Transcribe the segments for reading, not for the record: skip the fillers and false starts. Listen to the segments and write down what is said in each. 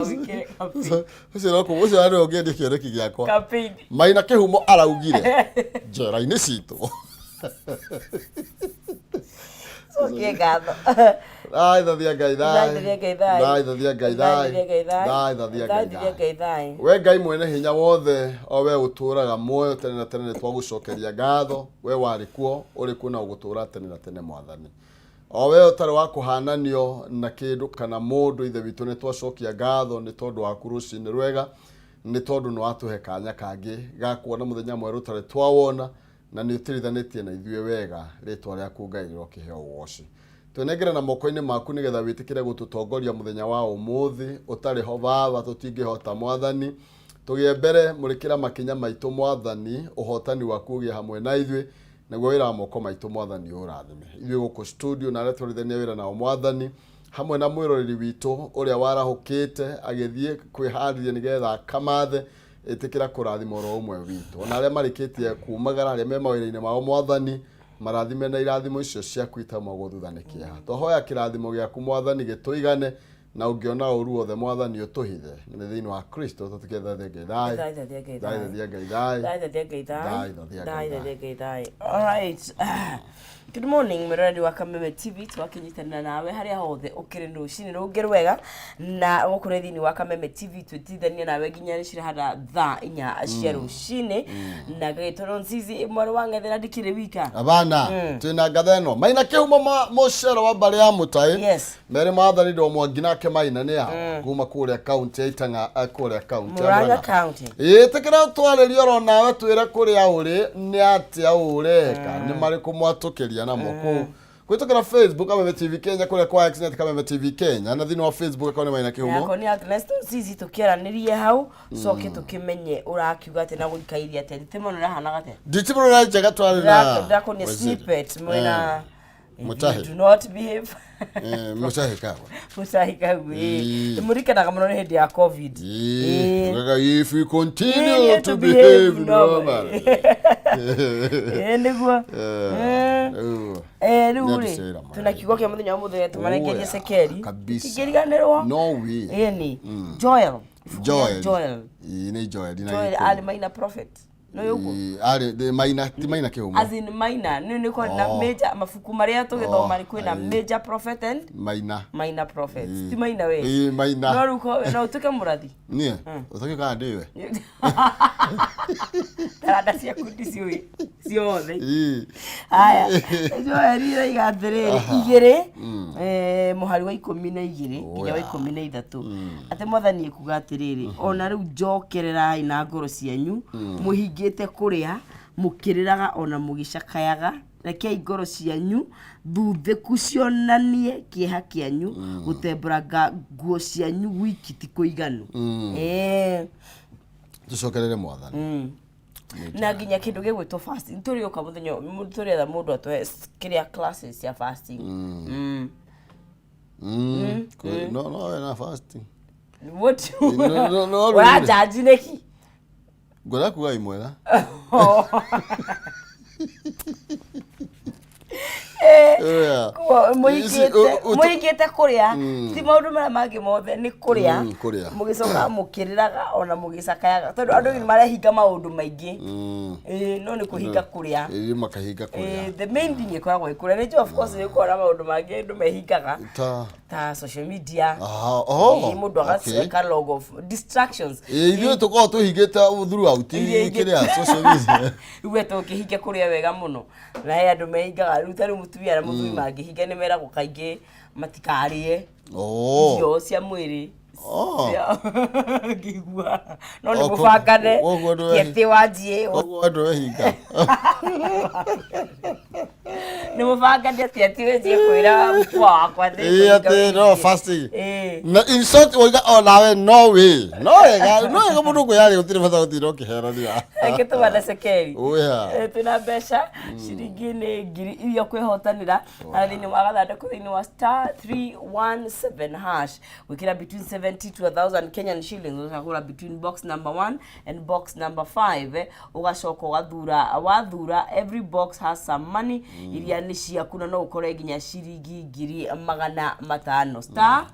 Wĩkĩre campaign. Ũcio no ũcio arĩ ũngĩendia kĩoneki gĩakwa. Campaign. Maina Kĩhumo araugire njera-inĩ citũ. Cokie ngatho. Thai thathia Ngai thai. Thaithia Ngai thai. Thai thathia Ngai thai. Thaithia Ngai thai. Thai thathia Ngai Thaithia thai. Ngai thai. We Ngai mwene hinya wothe o we ũtũũraga muoyo tene na tene nĩ twagũcokeria ngatho we warĩ kuo ũrĩ kuo na ũgũtũũra tene na tene mwathani. O we ũtarĩ wa kũhananio na kĩndũ kana mũndũ ithe witũ nĩ twacokia ngatho nĩ tondũ waku rũcinĩ rwega nĩ tondũ nĩ watũhe kanya kangĩ ga kuona mũthenya mwerũ ũtarĩ twawona na nĩ ũtirithanĩtie na ithuĩ wega rĩtwa rĩaku Ngai rĩrokĩheo ũgoci. Twenengera na moko-inĩ maku nĩgetha wĩtĩkĩre gũtũtongoria mũthenya wa ũmũthĩ ũtarĩ ho baba tũtingĩhota mwathani tũgĩe mbere mũrĩkĩra makinya maitũ mwathani ũhotani waku ũgĩe hamwe na ithuĩ naguo wĩra wa moko maitũ mwathani ũrathime ithuĩ gũkũ studio na arĩa twarithania wĩra nao mwathani hamwe na mwĩroreri witũ ũrĩa warahũkĩte agĩthiĩ kwĩharĩria nĩgetha akamathe ĩtĩkĩra kũrathima oro ũmwe witũ ona arĩa marĩkĩtie kumagara arĩa me mawĩra-inĩ mao mwathani marathime na irathimo icio ciaku itamagwo thutha nĩ kĩeha twahoya kĩrathimo gĩaku mwathani gĩtũigane na ũngĩona ũru wothe mwathani ũtũhithe na nĩ thĩinĩ wa kristo tũtiketha Ngai thai Thai thathia Ngai thai thai. thathia Ngai thai Thai thathia Ngai thai. Thai thathia Ngai Thai thai. thathia Ngai thai. All right. Good morning mwĩroreri wa Kameme TV twakĩnyitanĩra nawe harĩa hothe ũkĩrĩ rũcinĩ rũngĩ rwega na gũkũ nĩ thĩinĩ wa Kameme TV twĩtithania nawe nginya rĩcirahana thaa inya cia rũcinĩ na ngagĩtwo Nzizi mwarĩ wa ng'ethera ndikĩrĩ wika abana twĩna ngatha ĩno maina kĩhumo mũcero wa mbarĩ ya mũtaĩ Yes. merĩ mathani ndo mwangi nake maina nĩ ya kuma kũrĩa kaunti ya itang'a kũrĩa kaunti ya Murang'a Murang'a. County. Ĩtĩkĩra twarĩrie oro nawe twĩre kũrĩa ũrĩ nĩ atĩa ũreka nĩ marĩkũ mwatũkĩria namo kũu kũhĩtũkĩra Facebook Kameme TV Kenya kũrĩa kwa X net Kameme TV Kenya na thĩinĩ wa Facebook akorwo nĩ Maina Kĩhumo Yakwa nĩ Agnes Nzizi tũkĩaranĩrie hau coke tũkĩmenye ũrakiuga atĩa na gũikairie atĩa thitima ĩno ĩrahanaga atĩa Nditimũrũ na njega twarĩ na Ndĩrakonia Waziri. snippet mwena If you Mutahi. do not behave Mutahi Kagwe Mutahi Kagwe Ĩĩ. mũrikanaga mũno nĩ hĩndĩ ya covid Ĩĩ. Gaga, if you continue Continue to behave normally. Ĩĩ, nĩguo Eh, rĩu Nĩ rĩ andũ cera twĩna kiugo kĩa mũthenya wa mũthenya tũmarengerie Oya, cekeri kabisa. Tũtingĩriganĩrwo No way. ĩni Joel Ibuku rĩa Joel. Joel Ĩĩ, nĩ Joel na Joel Gĩkũyũ. arĩ maina prophet no ũguo Ĩĩ, arĩ ndĩ maina ti maina kĩhumo as in minor nĩ nĩ kwĩna Oh. major mabuku marĩa tũgĩthoma nĩ kwĩna Ĩĩ. major prophet and maina minor prophets Ĩĩ. ti minor we Ĩĩ, maina. no rĩu no ũtuĩke mũrathi niĩ ũtakĩ kana ndĩwe taranda ciaku ndiciũĩ ciothe Ĩĩ. haya Joel ĩroiga atĩrĩrĩ igĩrĩ mũhari wa 12 nginya wa 13 atĩ mwathani ekuga atĩrĩrĩ ona rĩu njokererai na ngoro cianyu mũhingĩte kũrĩa mũkĩrĩraga ona mũgĩcakayaga rekei ngoro cianyu thuthĩku cionanie kĩeha kĩanyu gũtembũranga nguo cianyu gwiki ti kũiganu. Tũcokerere mwathani Na nginya kĩndũ gĩgwĩtwo fasting tũrĩũka mũthenya tũrĩetha mũndũ atũhe kĩrĩa classes cia fasting. No no wena fasting. What? No, no, no, Ũranjanji nĩkĩ? Ngwenda kuga imwega. Yeah. Mũhingĩte kũrĩa ti maũndũ marĩa mangĩ mothe nĩ kũrĩa Kũrĩa. Mũgĩcoka mũkĩrĩraga ona mũgĩcakayaga tondũ andũ nĩ marehinga maũndũ maingĩ. Ĩĩ, no nĩ kũhinga kũrĩa. Ĩĩ, makahinga kũrĩa. Ĩĩ, the main thing ĩkoragwo ĩ kũrĩa nĩ of course nĩ ũkoragwo na maũndũ mangĩ andũ mehingaga ta ta social media. Aha, oh, Ĩĩ, mũndũ agaceka log of distractions. Ĩĩ, ithuĩ tũkoragwo twĩhingĩte throughout Iria ingĩ- kĩrĩa social media. Rĩu we tũkĩhinge kũrĩa wega mũno na he andũ mehingaga rĩu ta rĩu mũtumia na mũthuri mangĩhinga nĩ meragwo kaingĩ matikarĩe irio cia mwĩrĩ. Ngĩigua no nĩ Oh, mũbangane koguo ndũ- ti atĩ wanjie Koguo andũ wehinga. Nĩ mũbangane atĩ atĩ wenjie kwĩra mũkwa wakwa atĩ Ĩĩ, atĩ no kũhinga fasting. Ĩĩ. Na in short woiga onawe no way. No wega, no wega mũndũ kwĩyarĩa gũtirĩ bata gũtinda ũkĩherania. Reke tũgane cekeri. Oya. Twĩna mbeca ciringi nĩ ngiri iria ũkwĩhotanĩra na thĩinĩ wa gathandũkũ thĩinĩ wa *317# gwĩkĩra between 70 to 1000 Kenyan shillings ũgakũra between box number 1 and box number 5 ũgacoka ũgathura wathura every box has some money iria nĩ ciaku na no ũkore nginya ciringi 500,000 star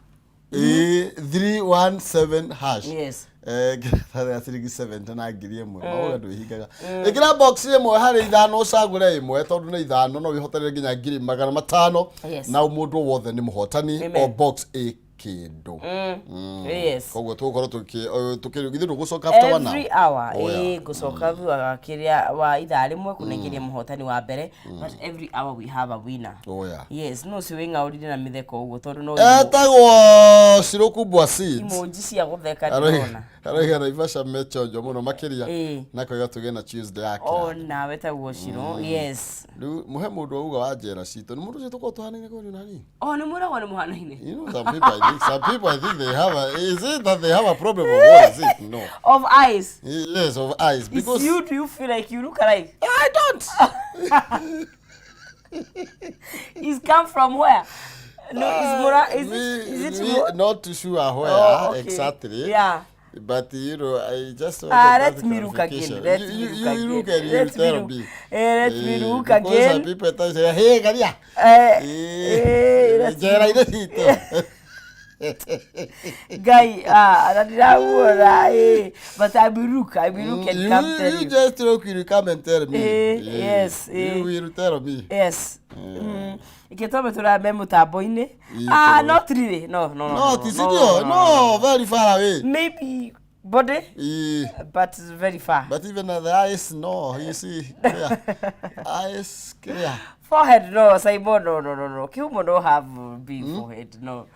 Ĩĩ, 317 hash. Yes. Ngiratha ya ciringi 70 na 1000 mauga ndwĩhingaga. Ĩkĩra box ĩmwe harĩ ithano, ũcagũre ĩmwe tondũ nĩ ithano, no wĩhotanĩre nginya 500,000. Na mũndũ wothe nĩ mũhotani. Amen. O box ĩ kĩndũ. Koguo tũgũkorwo tũkĩ githĩ ndũgũcoka after one Every hour? hour. Oh, yeah. Ĩĩ, ngũcoka thutha wa kĩrĩa wa ithaa rĩmwe kũnengeria mũhotani wa mbere, but every hour we have a winner. Oh, yeah. Yes, no ũcio wĩng'aũrire na mĩtheko ũguo tondũ no Etagwo Cirũkumbwa Seeds. Emoji cia gũtheka ndĩrona. Arauga Naivasha mechonjo mũno makĩria. Ĩĩ. Na koiga tũgĩe na Tuesday ya kĩrathi. Ona wetagwo Ciro, yes. Rĩu mũhe mũndũ auga wa njera citũ nĩ mũndũ ũcio tũkorwo tũhanaine kũrĩ na nini. Oh, nĩ mwĩragwo nĩ mũhanaine. You know, some people, I think they have a, is it that they have a problem or what is it? No. Of eyes. Yes, of eyes. Because It's you, do you feel like you look alike? I don't. It's come from where? No, it's Mura, is it, is it Me, not too sure where. Oh, okay. Exactly. Yeah. But you know, I just wanted Ah, that let me look again. clarification. Let You, me you, look you again. look and you Let me tell look. me. Let me look Because again. some people tell say, hey, Garia. Let me Njera ile citũ. Guy, ah, na ndiramuona, but I will look, I will look and You, come tell you you. just look, you come and tell me. Yes. You will tell me. Yes. Ikĩtwambe tũrambe mũtambo-inĩ. Ah, not really. No, no, no. No, no, no, no, very far away. Maybe body, but very far. But even the eyes, no, you see, clear. Eyes clear. Forehead, no, Simon, no, no, no, no. Kiumo no have big forehead, no.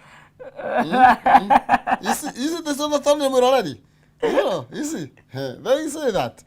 You see the same thing already? You know, you see, they say that.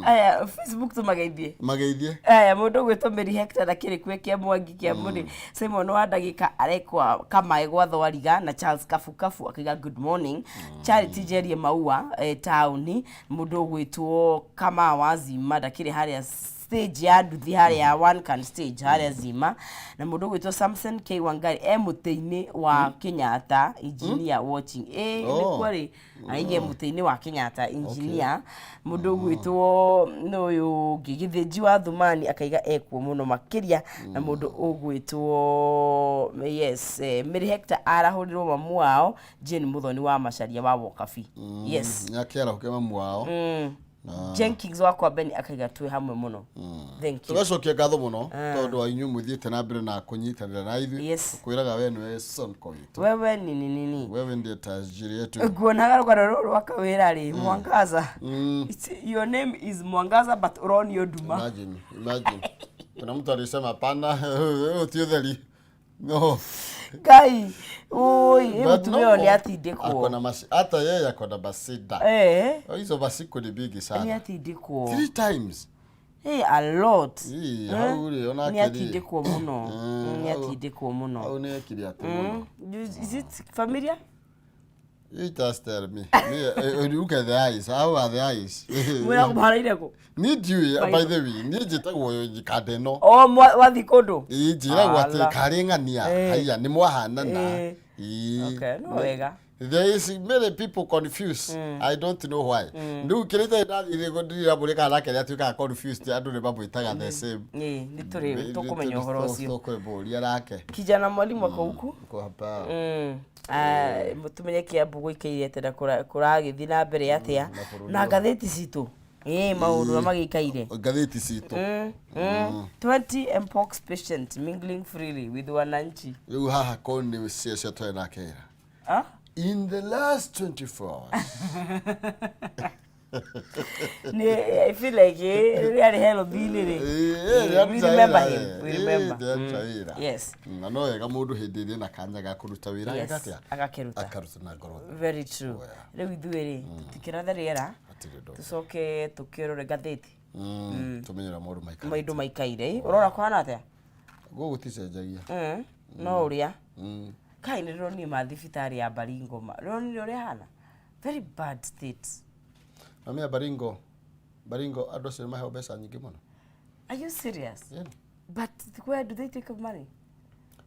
Aya, Facebook tũmageithie. Mageithie. Aya, mũndũ ũgwĩtwo Mary Hector na kĩrĩkwe kĩa Mwangi kĩa Mũrĩ Simon wa ndagĩka arekwa kamaĩ gwa thwariga na Charles Kabukabu akiuga good morning. Charity Jerie Maua, taũni, mũndũ ũgwĩtwo Kama wa Zima ndakĩrĩ harĩa stage ya nduthi harĩa one can stage harĩa Zima, na mũndũ ũgwĩtwo Samson K Wangari e mũtĩ-inĩ wa Kenyatta engineer watching. Nĩkuo rĩ aige mũtĩ-inĩ wa Kenyatta engineer. Mũndũ ũgwĩtwo nĩ ũyũ ũngĩ Gĩthĩnji wa Thumani akaiga ekuo mũno makĩria, na mũndũ ũgwĩtwo yes, Mary Hector arahũrirwo mamu wao Jane Muthoni wa Macharia wa Wokabi. Yes. Nĩakĩarahũke mamu wao. Jenkins wakwa Beni akaiga twĩ hamwe mũno. Thank you. Tũgacokia ngatho mũno tondũ wa inyuĩ mũthiĩte na mbere na kũnyitanĩra na ithuĩ. Kwĩraga we nĩwe Sonko witũ. Wewe ni nini nini? Wewe ndiye tajiri yetu. Nguonaga rũgano rũrũ rwa kawĩra rĩ, Mwangaza. Your name is Mwangaza but ũronio nduma. Imagine, imagine. Kuna mtu alisema hapana, ti ũtheri. No. Ngai, oi, But mũtumia ũyũ no, nĩ atindĩkwo. Ako na hata yeye ako na masida. Hizo masiku ni bigi Nĩ sana. atindĩkwo. 3 times. Hey, a lot. Hau rĩ, ona Nĩ akĩrĩ. atindĩkwo mũno. Nĩ atindĩkwo mũno. Hau nĩ ekire atĩ mũno. Is it familiar? You just tell me. Me, look at the eyes. How are the eyes? Mwĩra kũmũharaire kũ? Niĩ ndiũĩ, by the way, niĩ njĩtagwo Kandeno. O, wathiĩ kũndũ? Ĩĩ, njĩragwo atĩ Ala. karĩ ng'ania. Haiya, nĩ mwahanana. Ĩĩ. Okay, no wega. There is many people confused. I don't know why. Rĩu kĩrĩa itarĩ ndathire ndiramũrĩ kana nake nĩatuĩkaga confused, andũ nĩ mamwĩtaga the same. Ĩĩ, nĩ tũrĩ tũkũmenya ũhoro ũcio. Tũkũmũria nake. Kijana mwalimu ako huku. Kwa hapa. Tumenye Kiambu gũikaire atĩa na kũragĩthiĩ na mbere atĩa na ngathĩti citũ. Ĩĩ, maũndũ ũrĩa magĩikaire. Ngathĩti citũ. 20 mpox patient mingling freely with wananchi. Rĩu haha ko nĩ cia twarĩ nake ira. Ah? In the last 24 hours. Ni, I feel like rĩrĩa arĩ healthy-inĩ rĩ. We remember him. We remember. Ndĩraruta wĩra. Yes. Na no wega mũndũ hĩndĩ ĩrĩa ena kanya ga kũruta wĩra Yes. ageka atĩa? Agakĩruta. Akaruta na ngoro. Very true. Rĩu ithuĩ rĩ, tũtikĩrathe rĩera, Hatirĩ ũndũ. tũcoke tũkĩrore ngathĩti. Tũmenye ũrĩa maũndũ maikarĩte. Maũndũ maikaire. Ũrona kũhana atĩa? Gũkũ gũticenjagia. No ũrĩa. Kai nĩ ndĩronire ma thibitarĩ ya Baringo ma. Ndĩronire ũrĩa hana. Very bad state. Mamia Baringo. Baringo andũ acio nĩ maheo mbeca nyingĩ mũno. Are you serious? Yeah. But where do they take money?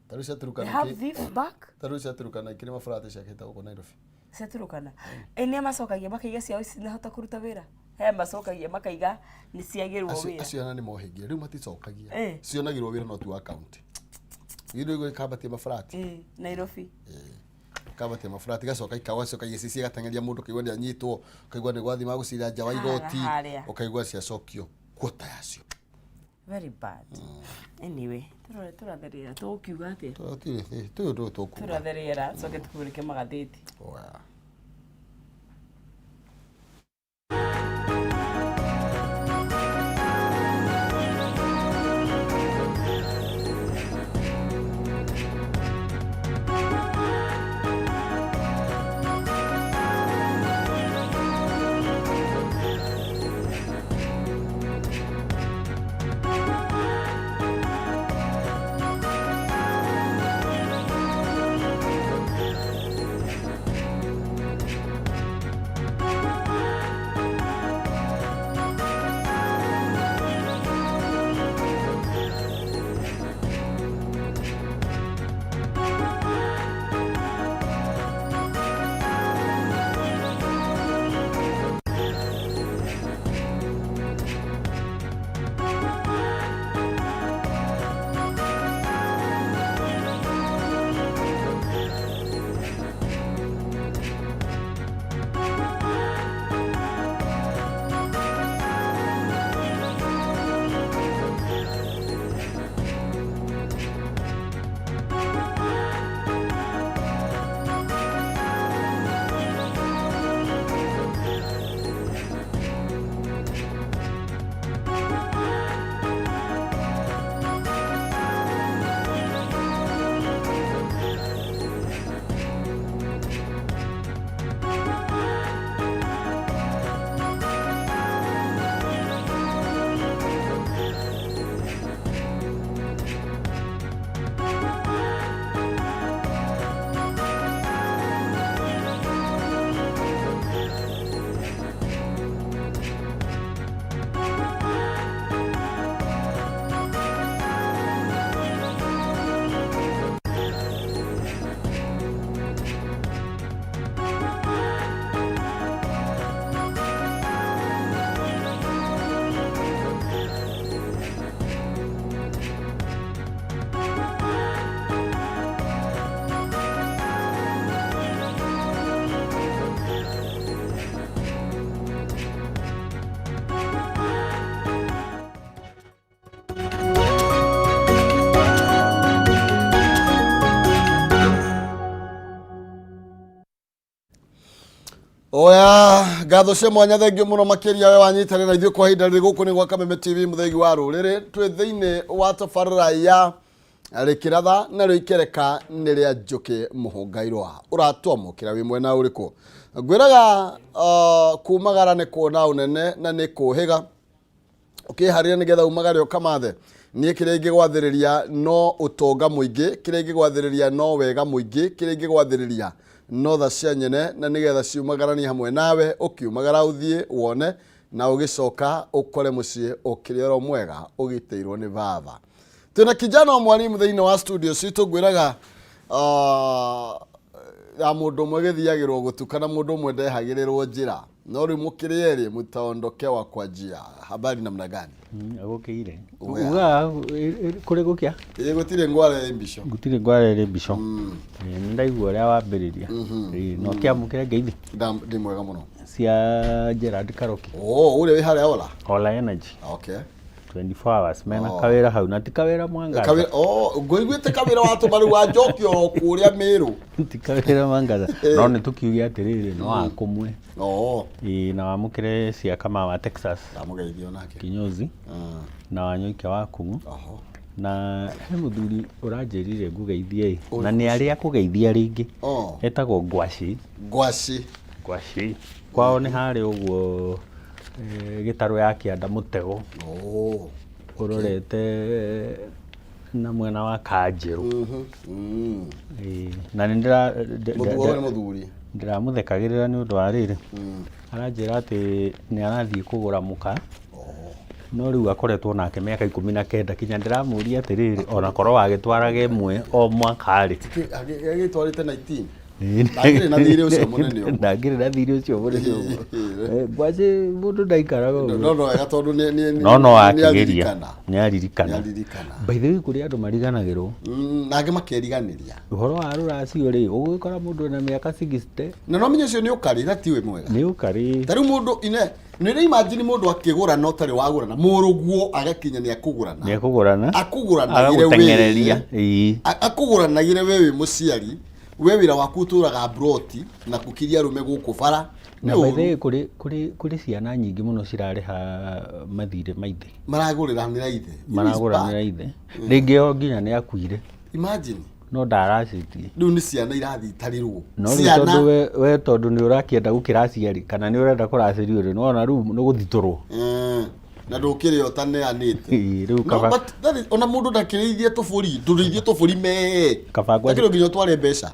Ta rĩu cia They Turkana have thief back? Ta rĩu cia Turkana ikĩrĩ maburati ciakĩte gũkũ Nairobi. Cia Turkana. Ĩ nĩa macokagia makaiga ciao itinahota kũruta wĩra. He macokagia makaiga nĩ ciagĩrwo wĩra. Acio ana nĩ mohĩngie rĩu maticokagia. Eh. Cionagĩrwo wĩra no ti wa county. Githĩ igå ikambatia maburati. Eh, Nairobi. Ikambatia maburati igacoka ikawacoka igĩcicia igateng'eria mũndũ ũkaigua nĩ anyitwo, ũkaigua nĩ gwathi magũcira nja wa igoti, Harĩa. ũkaigua ciacokio kuota yacio. Very bad. Anyway, tũrore tũrathe rĩera tũgũkiuga atĩa? Tũtirĩ tũyũ ndũ tũkuga. Tũrathe rĩera coke tũkũrĩke magathĩti. Oya. Oya, ngatho cia mwanya thengio muno makiria we wanyitanĩra ithuĩ kwa ihinda rĩrĩ. Gũkũ nĩ gwa Kameme TV, mũthegi wa rũrĩrĩ. Twĩ thĩinĩ wa tabarĩra ya rĩkĩratha narĩo ikereka nĩ rĩa Njũkĩ Mũhũngairwa. Ũratwamũkĩra wĩ mwena ũrĩkũ? Ngwĩraga kumagara nĩ kuona ũnene na nĩ kũhĩga ũkĩharĩria nĩgetha umagare ũkamathe. Niĩ kĩrĩa ingĩgwathĩrĩria no ũtonga mũingĩ, kĩrĩa ingĩgwathĩrĩria no wega mũingĩ, kĩrĩa ingĩgwathĩrĩria no tha cia nyene, na nĩgetha ciumagaranie hamwe nawe ũkiumagara ũthiĩ wone na ũgĩcoka ũkore mũciĩ ũkĩrĩ oro mwega ũgitĩirwo nĩ baba. Twĩna kijana wa mwalimu thĩinĩ wa studio citũ. Ngwĩraga ya mũndũ ũmwe gĩthiagĩrwo gũtukana, mũndũ ũmwe ndehagĩrĩrwo njĩra, no rĩu mũkĩrĩ erĩ mtaondokewa kwa njia. Habari namna gani? Agũkĩire. Oya. Ugaga kũrĩ gũkĩa. Ĩ gũtirĩ ngwara ĩ mbico. Gũtirĩ ngwara ĩrĩ mbico. Nĩ ndaigua ũrĩa wambĩrĩria. Na ũkĩamũkĩra ngeithi Ndĩ mwega mũno. cia Gerard Karoki. Oh, ũrĩa wĩ harĩa Ola. Ola Energy. Okay. 24 hours mena kawĩra hau na ti kawĩra mwangaza. Kawĩra, oh, ngũiguĩte kawĩra watũma rĩu wanjokia oro kũrĩa Mĩrũ. Ti kawĩra mwangaza, no nĩ tũkiuge atĩrĩrĩ, no wakũmwe. Oh. Ĩĩ, na wamũkĩre cia Kamau wa Texas. Ndamũgeithio nake. Kinyozi. Na wanyoike wa Kung'u. Oho. Na he mũthuri ũranjĩrire ngũgeithie ĩ, na nĩ arĩa akũgeithia rĩngĩ. Oh. Etagwo Ngwaci. Ngwaci. Ngwaci kwao nĩ harĩ ũguo gĩtarũ ya kĩanda mũtego. Oh. Ũrorete na mwena wa Kanjĩrũ. Ĩĩ, na nĩ ndĩra Mũthuri nĩ mũthuri. Ndĩramũthekagĩrĩra nĩ ũndũ wa rĩrĩ, aranjĩra atĩ nĩ arathiĩ kũgũra mũka, no rĩu akoretwo nake mĩaka 19. Kinya ndĩramũria atĩrĩrĩ, ona korwo wagĩtwaraga ĩmwe o mwaka rĩ. Agĩtwarĩte 19. Ndangĩrĩ na thirĩ ũcio mũnene ũguo. Ndangĩrĩ na thirĩ ũcio mũnene ũguo. Ngwacĩ mũndũ ndaikaraga ũguo. No no wega tondũ nĩ nĩ No no nĩ akĩgeria. aririkana. Nĩ aririkana. Nĩ aririkana. By the way kũrĩ andũ mariganagĩrwo. Na angĩ makeriganĩria. Ũhoro wa rũracio rĩ, ũgũgĩkora mũndũ ena mĩaka 60 Na no menye ũcio nĩ ũkarĩ na tiwe mwega. nĩ ũkarĩ. Ta rĩu mũndũ ine nĩ rĩ imagine mũndũ akĩgũrana ũtarĩ wagũrana mũrũguo agakinya nĩ akũgũrana. Nĩ akũgũrana. Akũgũranagĩre Agagũteng'ereria. we. Ĩĩ. Akũgũranagĩre we wĩ mũciari we wĩra waku ũtũraga mburoti na gũkiria arũme gũkũ bara. Nĩ Na by the ũru. way kũrĩ kũrĩ kũrĩ ciana nyingĩ mũno cirarĩha mathirĩ ma ithe. Maragũrĩranĩra ithe. Maragũranĩra ithe. Rĩngĩ o nginya nĩ akuire. Imagine. No ndaracĩtie. Rĩu nĩ ciana irathiĩ itarĩrwo. No rĩu tondũ we, we tondũ nĩ ũrakĩenda gũkĩra aciari kana nĩ ũrenda kũracĩrio rĩ, nĩwona rĩu nĩ gũthitũrwo. Na ndũkĩrĩ ũtaneanĩte. Ĩĩ, rĩu No, kaba but that is, ona mũndũ ndakĩrĩithie tũbũri, ndũrĩithie tũbũri mee. Kaba ngwacĩ- Ndakĩrĩ nginya ũtware mbeca.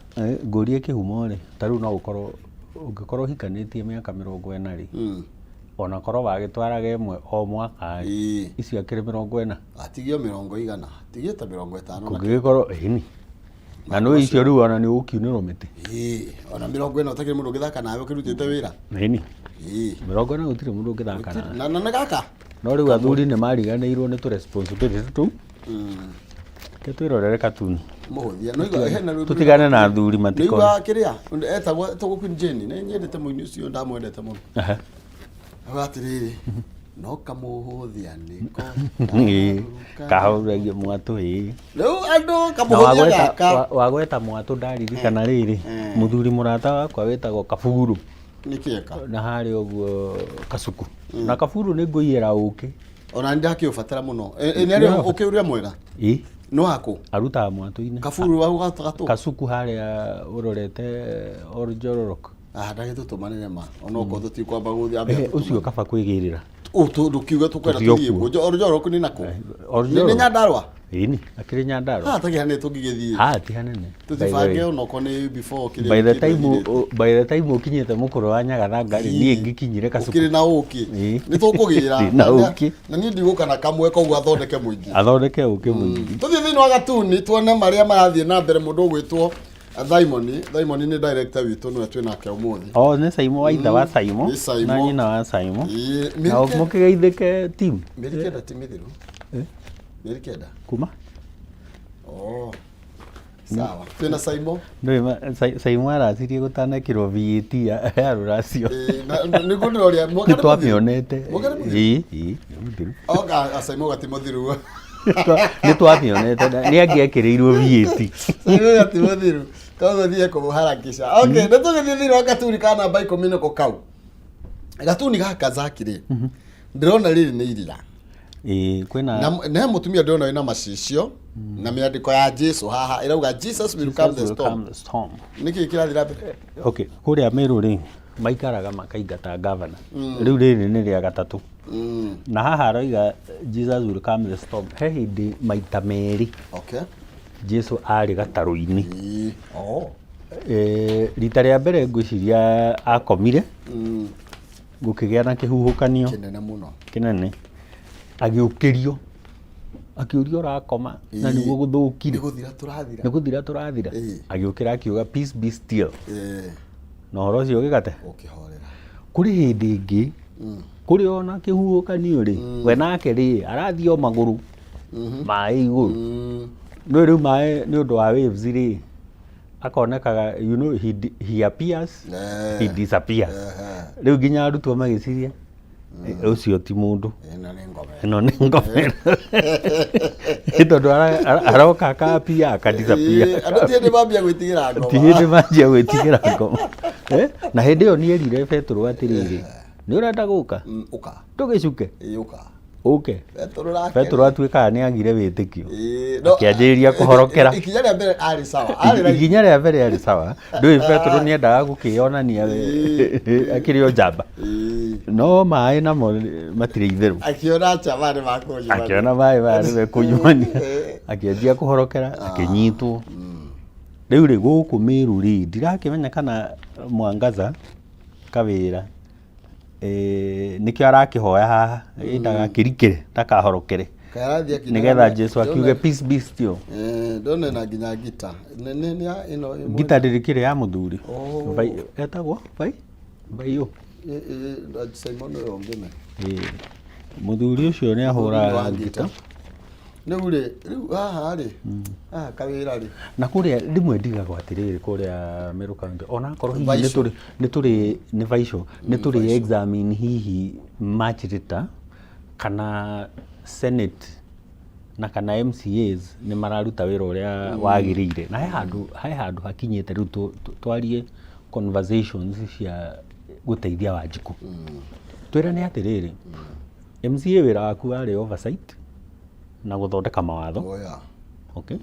Ngũrie kĩhumo rĩ, ta rĩu no ũkorwo ũngĩkorwo ũhikanĩtie mĩaka 40 rĩ, ona korwo wagĩtwaraga ĩmwe o mwaka rĩ, icio akĩrĩ 40. Atigio mĩrongo igana, atigio ta 50 na Kũngĩgĩkorwo ĩni. Na nĩ icio rĩu ona nĩ ũgũkiunĩrwo mĩtĩ. Ĩĩ, ona 40 ũtakĩrĩ mũndũ ũngĩthaka nawe ũkĩrutĩte wĩra. Ĩni. 40 gũtirĩ mũndũ ũngĩthaka nawe. Na na nĩ gaka. No rĩu athuri nĩ mariganĩirwo nĩ tũ responsibility tũu. Reke twĩrorere katuni. Mũhũthia. No igua hena rwĩmbo. Tũtigane na athuri Nĩ matikona. igua kĩrĩa etagwo etagwo Queen Jane, nĩ nyendete mũini ũcio ndamwendete mũno. Auga atĩrĩrĩ, no kamũhũthia nĩko. Ĩĩ, kahũragia mwatũ ĩĩ. Rĩu andũ Na kamũhũthia wagweta gaka. wagweta mwatũ ndaririkana rĩrĩ, mũthuri mũrata wakwa wĩtagwo Kaburu Nĩ kĩeka. na harĩa ũguo Kasuku. Na Kaburu nĩ ngũiyĩra ũkĩ. Ona nĩ ndakĩũbatara mũno. Nĩ arĩ ũkĩ ũrĩa mwega. Ĩĩ, Nĩ wakũ. arutaga mwatũ-inĩ. Kaburu wa gatũ. Kasuku harĩa ũrorete Oljororok. Ah, ndagĩtũtũmanĩre ma. Ona okorwo tũtikwamba gũthiĩ ambe. Ũcio kaba kwĩgĩrĩra. Ndũkiuge tũkwenda Tũthiĩ tũthiĩ okuo. kuo. Oljororok nĩ nakũ? Oljororok. Nĩ Nyandarũa? Ĩni, akĩrĩ Nyandarũa. Haha takĩha nĩ tũngĩgĩthiĩ. Haha ti hanene. Tũtibange onokorwo nĩ before kĩrĩa. By the kĩrĩa time gĩthirĩte. by the time ũkinyĩte mũkũrũ wa Nyagathanga rĩ, niĩ ngĩkinyire Kasuku. Ũkĩrĩ na ũkĩ. Ĩĩ. Nĩ tũkũgĩra. Ndĩ na ũkĩ. Na niĩ ndigũka na kamwe koguo athondeke mũingĩ. Athondeke ũkĩ mũingĩ. Tũthiĩ thĩinĩ wa gatuni tuone marĩa marathiĩ na mbere mũndũ ũgwĩtwo Simon. Simon nĩ director witũ nĩwe twĩ nake ũmũthĩ. O nĩ Saimo wa ithe wa Saimo Nĩ Saimo. na nyina wa Saimo. Ĩĩ, Na mũkĩgeithĩke team mĩeri 9 ti mĩthiru. Mĩeri 9. kuma Oh. Sawa. Twĩna Saimo. Ndũĩ Saimo aracirie gũtanekĩrwo VAT ya rũracio. Ĩĩ, nĩguo ndĩroria mwaka Nĩ nĩ mũthiru. twamĩonete. Mwaka nĩ mũthiru. Ĩĩ, ĩĩ, nĩ mũthiru. Oka Saimo gati mũthiru. Nĩ twamĩonete nĩ angĩekĩrĩirwo VAT. Saimo gati mũthiru. Koguo thiĩ kũmũharakisha. Okay, nĩ tũgĩthiĩ thĩinĩ wa gatuni ka namba 10 nĩko kau. Gatuni gaka Zaki rĩ. Ndĩrona rĩrĩ nĩ iria. Ĩĩ, kwĩna Na he mũtumia ndĩrona wĩna macicio na mĩandĩko ya Jesu haha ĩrauga Jesus will calm the Jesus will storm. calm the storm. Nĩkĩ kĩrathiĩ na mbere? Okay, kũrĩa Meru rĩ maikaraga makaingata gavana. Rĩu rĩrĩ nĩ rĩa gatatũ. Na haha aroiga Jesus will calm the storm. He hĩndĩ maita merĩ Okay. Jesu arĩ gatarũ-inĩ. Ĩĩ. Oh. Rita rĩa mbere ngwĩciria akomire gũkĩgĩa na kĩhuhũkanio Kĩnene mũno. kĩnene agĩũkĩrio akĩũrio ũrakoma na nĩguo gũthũkire Nĩ gũthira tũrathira. nĩ gũthira tũrathira Ĩĩ. agĩũkĩra akiuga peace be still Ĩĩ. na ũhoro ũcio ũgĩgate Ũkĩhorera. kũrĩ hĩndĩ ĩngĩ kũrĩ ona kĩhuhũkanio rĩ we nake rĩ arathiĩ o magũrũ maĩ igũrũ no rĩu maĩ nĩ ũndũ wa waves rĩ akonekaga you know, he appears he disappears rĩu nginya arutwo magĩciria ũcio ti mũndũ Ĩno nĩ ngome. ĩno nĩ ngomero Nĩ tondũ aroka akapia akadisappear Ĩĩ, Andũ ti hĩndĩ mambia gwĩtigĩra ngoma. ti hĩndĩ manjia gwĩtigĩra ngoma na hĩndĩ ĩyo nĩerire Petero atĩrĩrĩ nĩ ũrenda gũka Ũka. ndũgĩcuke Ĩĩ, ũka. ũke Petero nake. Petero atuĩkaga nĩ agire wĩtĩkio Ĩĩ, no, akĩanjĩrĩria kũhorokera. Ikinya rĩa mbere arĩ sawa. Arĩ right. Ikinya rĩa mbere arĩ sawa ndũĩ Petero nĩendaga gũkĩonania akĩrĩ o njamba Ĩĩ. no maĩ namo matirĩ itherũ Akĩona chama nĩ makũnyumania. akĩona maĩ maya nĩ mekũnyumania akĩanjia kũhorokera akĩnyitwo rĩu rĩ gũkũ Meru rĩ ndirakĩmenya kana Mwangaza kawĩra nĩkĩo arakĩhoya haha ndagakĩrikĩre ndakahorokere Karathiĩ akĩinaga Nĩgetha Jesu akiuge, "Peace be still." Eh, ndona na nginya ngita. Nĩ ĩno ĩmwe. Ngita ndĩrĩkĩrĩ ya mũthuri. Oh. Etagwo vai vaiũ. Simon ũyũ ũngĩ me. Ĩĩ. Mũthuri ũcio nĩ ahũraga Wa ngita. Rĩu rĩ, rĩu haha rĩ, haha kawĩra rĩ. Na kũrĩa rĩmwe ndigagwo atĩrĩrĩ, kũrĩa Meru County onakorwo hihi nĩ Vaico. tũrĩ nĩ vaico nĩ tũrĩ examine hihi much later kana Senate na kana MCAs nĩ mararuta wĩra ũrĩa wagĩrĩire, na he handũ hakinyĩte rĩu twarie conversations cia gũteithia Wanjikũ. Twĩrane atĩrĩrĩ, MCA wĩra waku warĩ oversight na gũthondeka mawatho. Oh, yeah. Okay,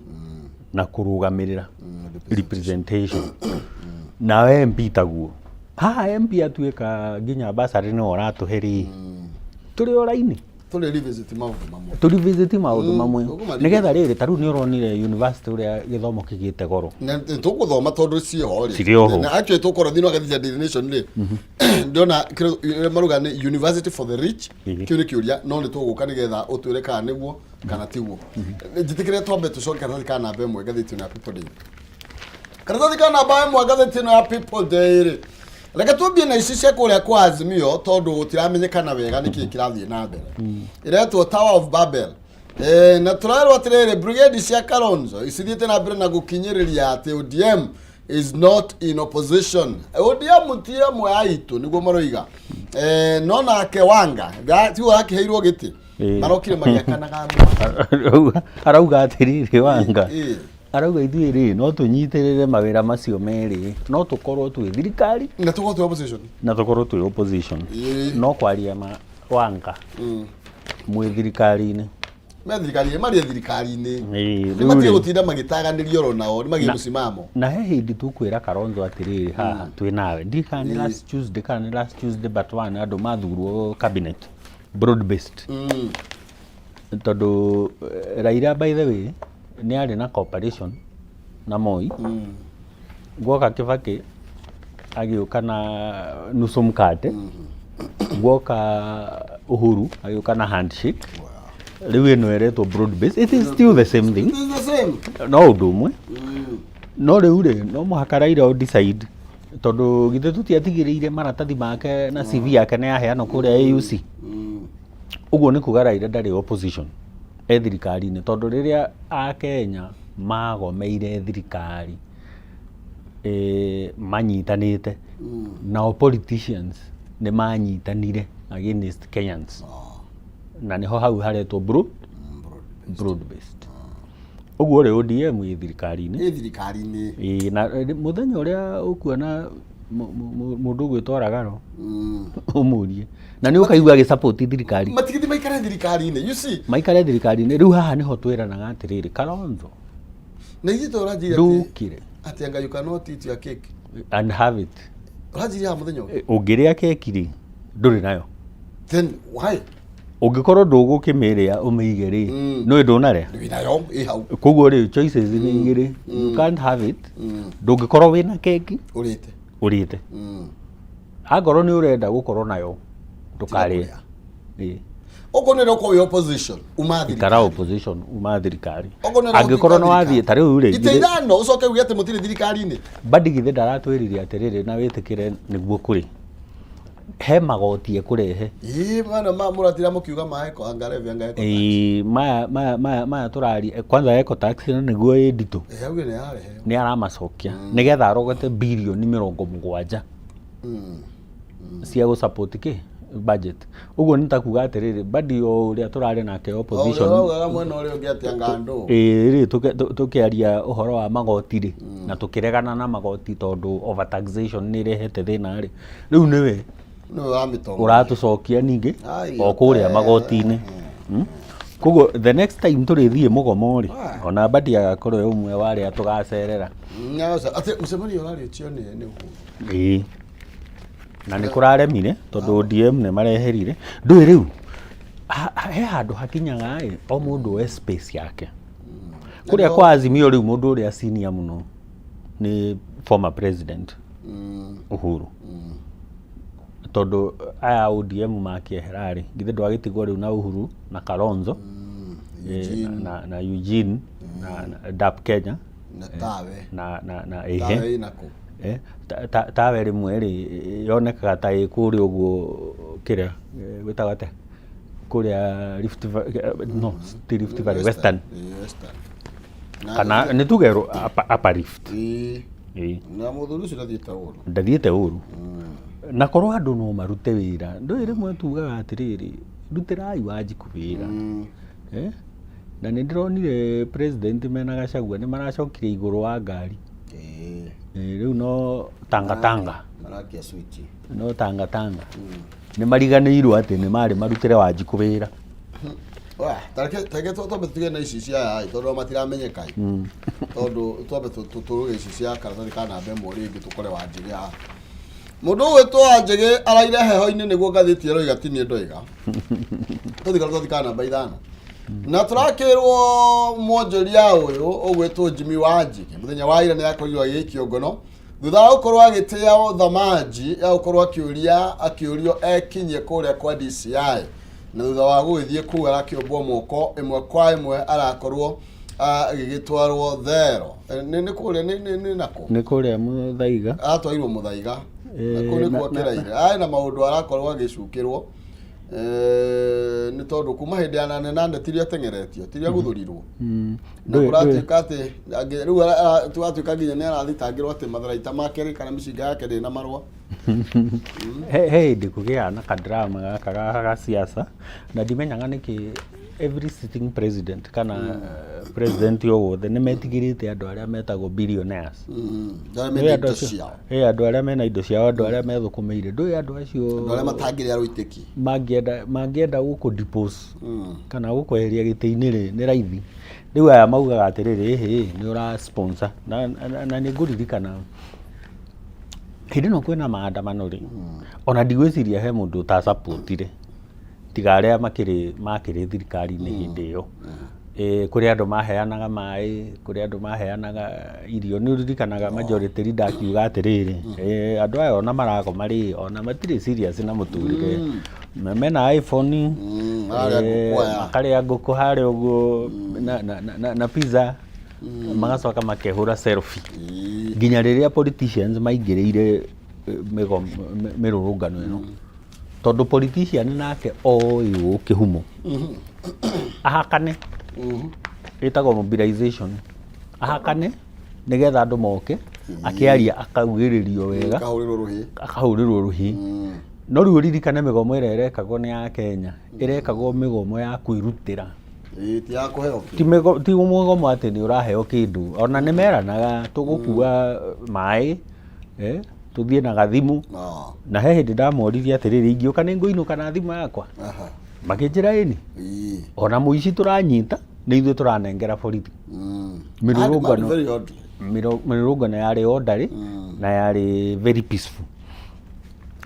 na kũrũgamĩrĩra representation, nawe MP taguo. Haha MP atuĩka nginya basarĩ nĩwe ũratũhe rĩ, tũrĩ o raini. Tũrĩ revisit maũndũ mamwe. Tũrevisit maũndũ mamwe. Tũkũma Nĩgetha rĩrĩ, ta rĩu nĩ ũronire university ũrĩa gĩthomo kĩgĩte goro. Na tũgũthoma tondũ ciĩho rĩ. Cirĩ oho. Na actually tũkorwo thĩinĩ wa ngathĩti ya Daily Nation rĩ, ndĩrona kĩrĩa maruga nĩ university for the rich. Kĩu nĩ kĩũria, no nĩ tũgũka nĩgetha ũtwĩre kana nĩguo kana tiguo. Njĩtĩkĩre twambe tũcoke karatathi ka namba 1 ngathĩti ĩno ya People Daily. Karatathi ka namba 1 ngathĩti ĩno ya People Daily, reke tuambie na ici cia kũrĩa kwa Azimio, tondũ gũtiramenyekana wega nĩkĩĩ kĩrathiĩ na mbere. Ĩretwo Tower of Babel. Na tũrerwo atĩrĩrĩ, brigade cia Kalonzo icithiĩte na mbere na gũkinyĩrĩria atĩ ODM is not in opposition. ODM ti ĩmwe ya itũ, nĩguo maroiga. No nake Wanga tiwe wakĩheirwo gĩtĩ. Marokire magĩakanaga mwaki. Arauga atĩrĩrĩ, Wanga arauga ithuĩ rĩ, no tũnyitĩrĩre mawĩra macio merĩ, no tũkorwo twĩ thirikari na tũkorwo twĩ opposition. Na tũkorwo twĩ opposition. No kwaria ma, Wanga, mwĩ thirikari-inĩ. Me thirikari-inĩ, marĩ thirikari-inĩ. Nĩ Rĩu matige rĩ, gũtinda magĩtaganĩrio oro nao, nĩ magĩe mũcimamo. Na he hĩndĩ tũkwĩra Kalonzo atĩrĩrĩ, haha twĩ nawe. Ndiĩ kana nĩ last Tuesday, kana nĩ last Tuesday but one, andũ mathurwo cabinet broad based, tondũ Raila, by the way, nĩ arĩ na cooperation na Moi. Guoka Kibaki agĩũka na nusu mkate, guoka Uhuru agĩũka na handshake. Rĩu ĩno ĩretwo broad based, it is still the same thing. It is the same. No ũndũ ũmwe. No rĩu rĩ, no mũhaka Raila o decide, tondũ githĩ tũtiatigĩrĩire maratathi make na CV yake nĩ yaheanwo kũrĩa AUC? Ũguo nĩ kuga Raila ndarĩ opposition, e thirikari-inĩ, tondũ rĩrĩa Akenya magomeire thirikari manyitanĩte, nao politicians nĩ manyitanire against Kenyans, na nĩho hau haretwo broad based. Ũguo rĩ, ODM ĩ thirikari-inĩ. Ĩ thirikari-inĩ. Ĩĩ, na mũthenya ũrĩa ũkuona mũndũ ũgwĩtwo Ragaro, ũmũrie na nĩ ũkaigua agĩsupport thirikari. Matigithi maikare thirikari-inĩ, you see. Maikare thirikari-inĩ. Rĩu haha nĩho twĩranaga atĩrĩrĩ, Kalonzo, Na ithuĩ tũranjirie atĩ ndũkire. Atĩ anga you cannot eat your cake and have it. Ũranjirie haha mũthenya ũyũ. Ũngĩrĩa keki rĩ, ndũrĩ nayo. Then why? Ũngĩkorwo ndũgũkĩmĩrĩa ũmĩige rĩ, nĩ ndũnarĩa. Wĩ nayo ĩ hau. Koguo rĩ, choices nĩ igĩrĩ: you can't have it, ndũngĩkorwo wĩna keki ũrĩte. Ũrĩte. Angorwo nĩ ũrenda gũkorwo nayo, ndũkarĩe. Kũrĩa. Ĩĩ. Okorwo nĩ ũkorwo wĩ opposition, uma Ikara thirikari. Opposition, uma thirikari. Okorwo nĩ Angĩkorwo nĩ wathiĩ ta rĩu rĩ, ite 5 ũcoke uge atĩ mũtirĩ thirikari-inĩ. Mbadi githĩ ndaratwĩrire atĩrĩrĩ, na wĩtĩkĩre nĩguo kũrĩ he magoti ekũrehe? Ĩĩ, mana ma mũratira mũkiuga ma eco anga levy anga eco. Ĩĩ, maya tũraria kwanza eco tax ĩno nĩguo ĩ nditũ. Ĩ, augire nĩ yarehe. Nĩ aramacokia nĩgetha arogote birioni 70 cia gũ support kĩ budget. Ũguo nĩ ta kuga atĩrĩrĩ, Mbadi o ũrĩa tũrarĩ nake opposition, Ũraugaga mwena ũrĩa ũngĩ atĩ anga andũ. Ĩĩ rĩ, tũkĩaria ũhoro wa magoti rĩ, na tũkĩregana na magoti tondũ overtaxation nĩ ĩrehete thĩna rĩ, rĩu nĩwe Nĩwe wamĩtongoria. Ũratũcokia ningĩ Ai, o kũrĩa magoti-inĩ. Koguo the next time tũrĩthiĩ mũgomo rĩ, ona Mbadi agakorwo e ũmwe wa arĩa tũgacerera. Nyaca atĩ mũcemanio ũrarĩtio nĩ Uhuru. Ĩĩ, na nĩ kũraremire tondũ ODM nĩ mareherire. Ndũĩ rĩu he handũ hakinyaga ĩ, o mũndũ oe space yake. Kũrĩa kwa Azimio rĩu, mũndũ ũrĩa senior mũno nĩ former president Uhuru, tondũ aya ODM makĩehera rĩ, githĩ ndwagĩtigwo rĩu na Uhuru na Kalonzo? Eugene. Na Eugene na DAP Kenya. Na tawe. Na ĩhe. Tawe ĩna kũ? Tawe rĩmwe rĩ yonekaga ta ĩ kũrĩa ũguo kĩrĩa gwĩtagwo atĩa kũrĩa Rift no ti Rift Valley, Western. Ĩĩ, Western. Kana nĩ tuge upper Rift. Ĩĩ. Ĩĩ. Na mũthuri ũcio ndathiĩte ũru. Ndathiĩte ũru na korwo andũ no marute wĩra. Ndũĩ rĩmwe tugaga atĩrĩrĩ, rutĩrai Wanjikũ wĩra. Na nĩ ndĩronire president mena Gachagua nĩ maracokire igũrũ wa ngari. Ĩĩ. Rĩu no tanga tanga. Marakia switch. No tanga tanga. Nĩ mariganĩirwo atĩ nĩ marĩ marutĩre Wanjikũ wĩra. Wah, tareke tareke twambe tũtige na ici cia aya tondũ matiramenyeka ĩ. Tondũ twambe tũrũge ici cia karatathi ka namba ĩmwe rĩngĩ tũkore Wanjĩgĩ haha. Mũndũ ũgwĩtwo Wanjĩgĩ araire heho-inĩ nĩguo ngathĩti ĩroiga, ti niĩ ndoiga. Tũthi karatathi ka namba 5. Na tũrakĩrwo mwonjoria ũyũ ũgwĩtwo Jimmy Wanjĩgĩ mũthenya wa ira nĩ akorirwo agĩikio ngono thutha wa gũkorwo agĩtĩa thamanji ya gũkorwo akĩũria akĩũrio ekinyie kũrĩa kwa DCI, na thutha wa gũgĩthiĩ kũu arakĩombwo moko ĩmwe kwa ĩmwe, arakorwo agĩgĩtwarwo thero. Nĩ kũrĩa nĩ nakũ? Nĩ kũrĩa Mũthaiga. Aratwarirwo Mũthaiga na kũu nĩkuo akĩraire arĩ na maũndũ arakorwo agĩcukĩrwo nĩ tondũ kuma hĩndĩ ya nane nane tiria atengeretio, tiria gũthũrirwo na kũratuĩka atĩ rĩu tũgatuĩka nginya nĩ arathitangĩrwo atĩ matharaita make rĩ kana mĩcinga yake ndĩ na marũa. He hĩndĩ kũgĩaga na kadrama gaka ga siasa na ndimenyaga nĩkĩ every sitting president kana president o wothe nĩ metigĩrĩte andũ arĩa metagwo billionaires. Arĩa Nĩũĩ mena andũ indo acio ciao. Andũ arĩa mena indo ciao, andũ arĩa methũkũmĩire, ndũĩ andũ acio. Andũ arĩa matangĩrĩa rũitĩki. Mangĩenda gũkũ depose kana gũkweheria gĩtĩ-inĩ rĩ, nĩ raithi. Rĩu aya maugaga atĩrĩrĩ, ĩhĩ, nĩ ũra sponsor na nĩ ngũririkana hĩndĩ ĩno kwĩna maandamano rĩ, ona ndigwĩciria he mũndũ ũtasapotire tiga arĩa makĩrĩ thirikari-inĩ hĩndĩ ĩyo. Kũrĩ andũ maheanaga maĩ, kũrĩ andũ maheanaga irio. Nĩ ũririkanaga majority leader akiuga atĩrĩrĩ, andũ aya ona maragoma rĩ, ona matirĩ serious na mũtũrĩre. Mena iPhone, Mararĩa ngũkũ aya. Makarĩa ngũkũ harĩa ũguo na pizza, magacoka makehũra selfie. Nginya rĩrĩa politicians maingĩrĩire mĩrũrũngano ĩno, tondũ politician nake oĩ ũũ kĩhumo ahakane ĩtagwo mobilization, ahakane nĩgetha andũ moke, akĩaria akaugĩrĩrio wega. Kahũrĩrwo rũhĩ. Akahũrĩrwo rũhĩ. No rĩu ũririkane mĩgomo ĩrĩa ĩrekagwo nĩ ya Kenya, ĩrekagwo mĩgomo ya kwĩrutĩra. Ĩĩ, ti ya kũheo ti kĩndũ. Ti mũgomo atĩ nĩ ũraheo kĩndũ. Ona nĩ meranaga tũgũkua maĩ, tũthiĩ na gathimũ. Na he hĩndĩ ndamoririe atĩrĩrĩ, ingĩũka nĩ ngũinũka na thimũ yakwa? Makĩnjĩra ĩni. Ona mũici tũranyita nĩ ithuĩ tũranengera borithi. Mĩrũrũngano Very orderly. Mĩrũrũngano yarĩ orderly na yarĩ very peaceful.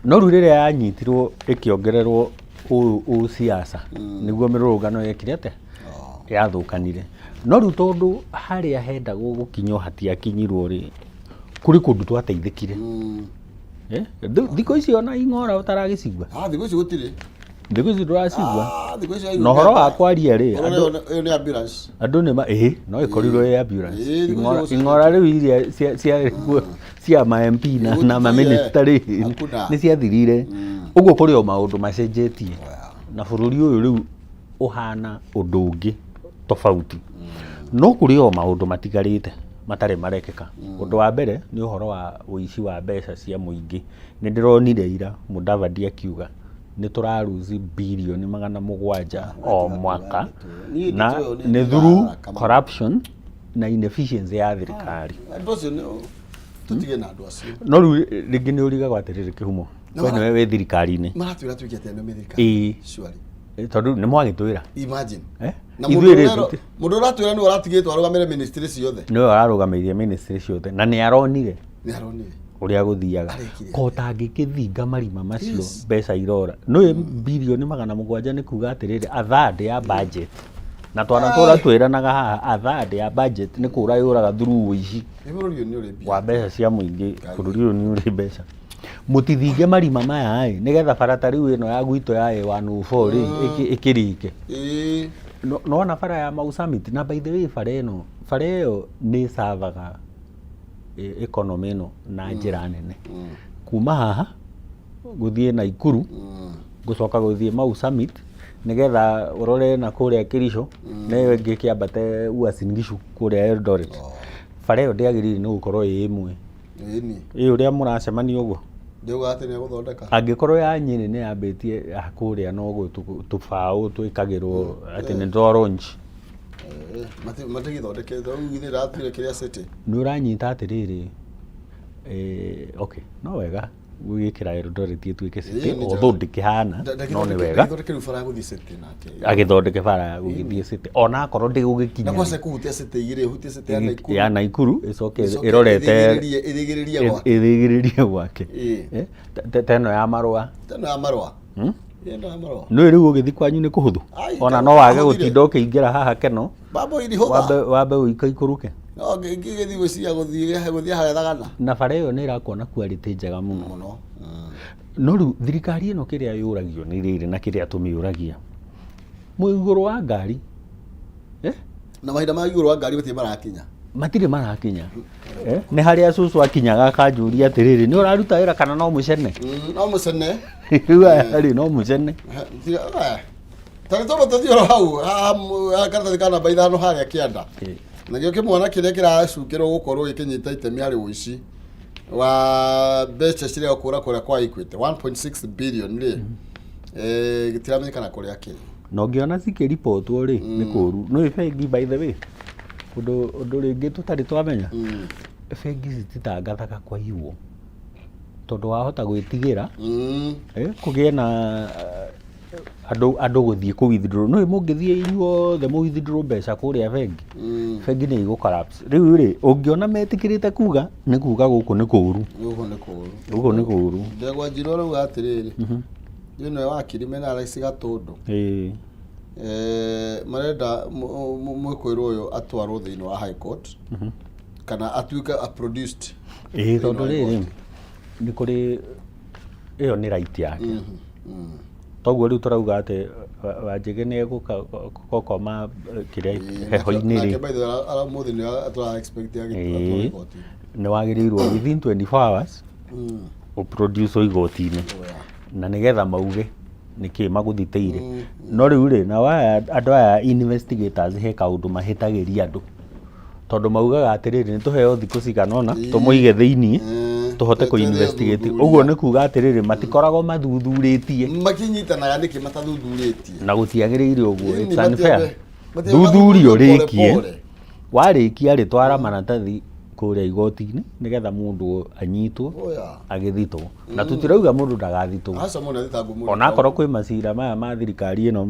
No rĩu rĩrĩa yanyitirwo ĩkĩongererwo ũsiasa, nĩguo mĩrũrũngano yekire atĩa, yathũkanire. No rĩu tondũ harĩa hendagwo gũkinywo hatiakinyirwo rĩ, kũrĩ kũndũ twateithĩkire. Thikũ ici ona ing'ora ũtaragĩcigua. Ah, thikũ ici gũtirĩ. Thikũ ici ndũracigua. Ah, thikũ ici Na ũhoro wa kwaria rĩ, Ũrona andũ ĩyo nĩ ambulance. Andũ nĩ ma ĩĩ no ĩkorirwo ĩ ambulance. Ĩĩ, thikũ ici Ing'ora rĩu iria cia cia ma MP na ma minister rĩ, Hakuna. nĩ ciathirire. Ũguo kũrĩ o maũndũ macenjetie na bũrũri ũyũ rĩu ũhana ũndũ ũngĩ tofauti, no kũrĩ o maũndũ matigarĩte matarĩ marekĩka. Ũndũ wa mbere nĩ ũhoro wa ũici wa mbeca cia mũingĩ. Nĩ ndĩronire ira Mudavadi akiuga nĩ tũraruzi birioni 700 o mwaka Niĩ na ndeto ĩyo nĩ nĩ through ndĩraraka mũno. corruption na inefficiency ya thirikari. Andũ acio tũtige na andũ acio. No rĩu rĩngĩ nĩ ũrigagwo atĩrĩrĩ, kĩhumo Na we nĩwe wĩ thirikari-inĩ. Maratwĩra tuĩke atĩa nĩ thirikari? Ĩĩ. Surely. Tondũ nĩ mwagĩtwĩra. Imagine. Eh? Na Ithuĩ mũndũ rĩ mũndũ ũratwĩra nĩwe ũratigĩtwo arũgamĩre ministry ciothe. Nĩwe warũgamĩrĩire ministry ciothe na nĩ aronire Nĩ aronire ũrĩa gũthiaga. Arekire Ko ũtangĩkĩthinga marima macio mbeca irora nĩũĩ birioni 700 nĩ kuga atĩrĩrĩ, a third ya budget, na twana tũra twĩranaga haha, a third ya budget nĩ kũra yũraga through ũici Nĩ bũrũri ũyũ nĩ ũrĩ mbia. Wa mbeca cia mũingĩ. Bũrũri ũyũ nĩ ũrĩ mbeca. Mũtithinge marima maya ĩ, nĩgetha bara ta rĩu ĩno ya gwitũ ya A104 rĩ, ĩkĩrĩke. Ĩĩ. Nona bara ya Mau Summit, na by the way bara ĩno, bara ĩyo nĩ ĩcavaga economy ĩno na njĩra nene. Kuma haha gũthiĩ Naikuru, gũcoka gũthiĩ Mau Summit, nĩgetha ũrore na kũrĩa Kericho, na ĩyo ĩngĩ ĩkĩambate Uasin Gishu kũrĩa Eldoret. Bara ĩyo ndĩagĩrĩire nĩ gũkorwo ĩ ĩmwe. Ĩni. Ĩ ũrĩa mũracemania ũguo. Ndĩuga atĩ nĩ egũthondeka. Angĩkorwo ya Nyĩrĩ nĩ yambĩtie kũrĩa no tũbaũ twĩkagĩrwo atĩ nĩ twa launch. Matigĩthondekete rĩu githĩ ndatuire kĩrĩa city. Nĩ ũranyita atĩrĩrĩ, okay, no wega gwĩkĩra Eldoret ĩtuĩke city, Ĩĩ, nĩ although ndĩkĩhana, no nĩ wega. Ndagĩthondeke rĩu bara ya gũthiĩ city nake. Agĩthondeke bara ya gũgĩthiĩ city, ona akorwo ndĩgũgĩkinya. Na kwaca kũhutia city igĩrĩ, hutie city ya Naikuru. Ya Naikuru ĩcoke Ĩcoke ĩrorete ĩthĩgĩrĩrie gwake. Ĩthĩgĩrĩrie gwake. Ĩĩ. Ta ĩno ya marũa. Ta ĩno ya marũa. Ĩno ya marũa. Nĩ rĩu ũgĩthiĩ kwanyu nĩ kũhũthũ. Ai, Ona no wage ahũthire. gũtinda ũkĩingĩra haha Keno. Babo irihũtha. Wambe ũikaikũrũke. No ngĩgĩthiĩ gwĩciria gũthiĩ harĩa Thagana. Na bara ĩyo nĩ ĩrakwo na quality njega mũno. Mũno. No rĩu thirikari ĩno kĩrĩa yũragio nĩ rĩrĩ na kĩrĩa tũmĩũragia. Mwĩ igũrũ wa ngari. Na mahinda ma igũrũ wa ngari matirĩ marakinya. Matirĩ marakinya. Nĩ harĩa cũcũ akinyaga akanjũria atĩrĩrĩ, nĩ ũraruta wĩra kana no mũcene? No mũcene. Rĩu aya rĩ, no mũcene. Ta nĩ tondũ tũthiĩ oro hau, haha karatathi ka namba 5 harĩa kĩanda. Na gĩo kĩmwana kĩrĩa kĩracukĩrwo gũkorwo gĩkĩnyita itemi harĩ ũici wa mbeca ciria kũra kũrĩa kwa Equity 1.6 billion rĩ, gĩtiramenyekana kũrĩa kĩrĩ. Na ũngĩona cikĩribotwo rĩ, nĩ kũũru. Nĩ bengi by the way, ũndũ rĩngĩ tũtarĩ twamenya, bengi cititangathaga kwaiywo, tondũ wahota gwĩtigĩra, kũgĩe na andũ gũthiĩ kũ withdraw. Nĩũĩ mũngĩthiĩ inyuothe mũ withdraw mbeca kũrĩa bengi, bengi nĩ ĩgũ collapse. Rĩu rĩ, ũngĩona metĩkĩrĩte kuga, nĩ kuga gũkũ nĩ kũũru. Gũkũ nĩ kũũru. Gũkũ nĩ kũũru. Ndegwa Njirũ arauga atĩrĩrĩ, ĩno nĩ wakiri mena Alex Gatũndũ. Marenda mwĩkũĩrwo ũyũ atwarwo thĩinĩ wa High Court, kana atuĩke a produced. Tondũ rĩrĩ, nĩ kũrĩ, ĩyo nĩ right yake. Toguo rĩu tũrauga atĩ Wanjĩgĩ nĩ egũka gũkoma kĩrĩa heho-inĩ rĩ. Nake by the way, ũmũthĩ nĩ tũra expect agĩtwarwo igoti-inĩ. Nĩ wagĩrĩirwo within 24 hours ũproduce igoti-inĩ. Na nĩgetha mauge nĩkĩ magũthitĩire. No rĩu rĩ, nao aya andũ aya investigators he kaũndũ mahĩtagĩria andũ. Tondũ maugaga atĩrĩrĩ, nĩ tũheo thikũ cigana ũna, tũmũige thĩiniĩ, tũhote kũ investigate. Ũguo nĩ kuga atĩrĩrĩ, matikoragwo mathuthurĩtie. Makinyitanaga nĩkĩ matathuthurĩtie? Na gũtiagĩrĩire ũguo, Ĩni, it's unfair. matiambe Thuthuria mathuthurie pole ũrĩkie. pole. Warĩkia rĩ, twara maratathi kũrĩa igoti-inĩ, nĩgetha mũndũ anyitwo, agĩthitwo. Na tũtirauga mũndũ ndagathitwo. Aca mũndũ athitangwo mũndũ. Onakorwo kwĩ macira maya ma thirikari ĩno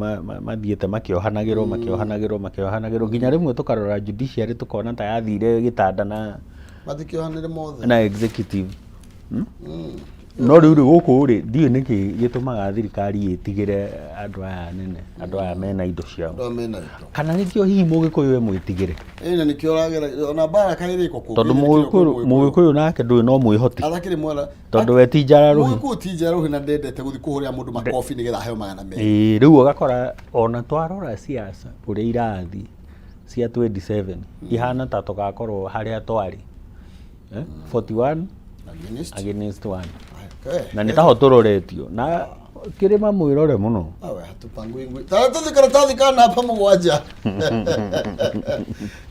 mathiĩte makĩohanagĩrwo, makĩohanagĩrwo, makĩohanagĩrwo, nginya rĩmwe tũkarora judiciary tũkona ta yathire gĩtanda na Matikĩohanĩre mothe. na executive. No rĩu rĩ gũkũ rĩ, ndiũĩ nĩkĩ gĩtũmaga thirikari ĩtigĩre andũ aya anene, andũ aya mena indo ciao. Andũ aya mena indo. Kana nĩkĩo hihi mũgĩkũyũ emwĩtigĩre? Ĩĩ, na nĩkĩo ũragera, ona mbara kaĩrĩkwo kũngĩ, Tondũ nĩkĩo kũrĩ mũgĩkũyũ nake ndũĩ no mwĩhoti. Athakĩrĩ mwena. Tondũ we ti njara rũhĩ. Mũgĩkũyũ ti njara rũhĩ na ndendete gũthiĩ kũhũrĩra mũndũ makobi nĩgetha aheo 200. Ĩĩ, rĩu ũgakora ona twarora siasa ũrĩa irathiĩ cia 27 ihana ta tũgakorwo harĩa twarĩ. 41 Against. against 1. Okay. Na nĩ taho tũroretio. Na kĩrĩma mwĩrore mũno. Awe, hatupangui ngui. Tara tũthiĩ karatathi ka namba 7.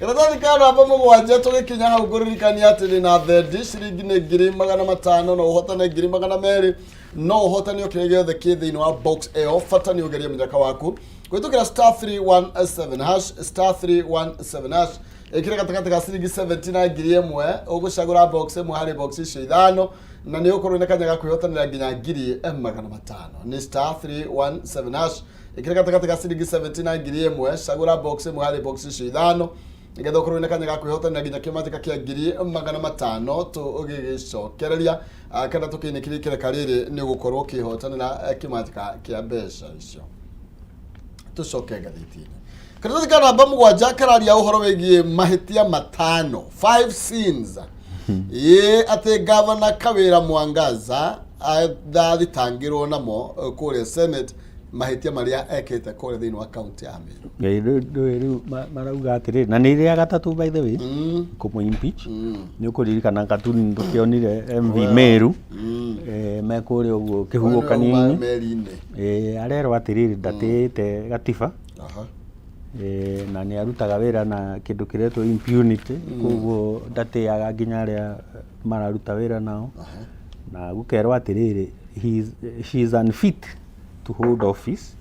Karatathi ka namba 7 tũgĩkinya hau ngũririkania atĩ ndĩ na thendi ciringi nĩ ngiri magana matano no ũhotane ngiri magana merĩ no ũhotane o kĩrĩa gĩothe kĩ thĩinĩ wa box ĩyo, bata nĩ ũgerie mũnyaka waku kũhĩtũkĩra star 317 hash, star 317 hash. Ĩkĩra gatagatĩ ka ciringi 70 na ngiri ĩmwe, ũgũcagũra box ĩmwe harĩ box icio 5 na nĩ ũgũkorwo na kanya ga kwĩhotanĩra nginya ngiri magana matano. Nĩ star 317 hash, ĩkĩra gatagatĩ ka ciringi 70 na ngiri ĩmwe, cagũra box ĩmwe harĩ box icio 5 nĩgetha ũkorwo na kanya ga kwĩhotanĩra nginya kĩmanjĩka kĩa ngiri magana matano. Tũgĩgĩcokereria kana tũkĩinĩkĩria ikereka rĩrĩ nĩ ũgũkorwo ũkĩhotanĩra kĩmanjĩka kĩa mbeca icio. Tũcoke ngathĩti-inĩ. Karatathi ka namba 7 kararia ũhoro wĩgiĩ mahĩtia matano, 5 sins. Ĩĩ, atĩ Gavana Kawĩra Mwangaza athitangĩrwo namo kũrĩa Senate. Mahĩtia marĩa ekĩte kũrĩa thĩinĩ wa kaunti ya Meru. Rĩu marauga atĩrĩrĩ, na nĩ rĩa gatatũ, by the way, kũmũ impeach. Nĩ ũkũririkana katuni tũkĩonire MV Meru me kũrĩa ũguo kĩhuhũkanio-inĩ. Meri-inĩ. Arerwo atĩrĩrĩ, ndatĩĩte gatiba na nĩ arutaga wĩra na kĩndũ kĩretwo impunity, koguo ndatĩaga nginya arĩa mararuta wĩra nao, na gũkerwo atĩrĩrĩ, she is unfit to hold office.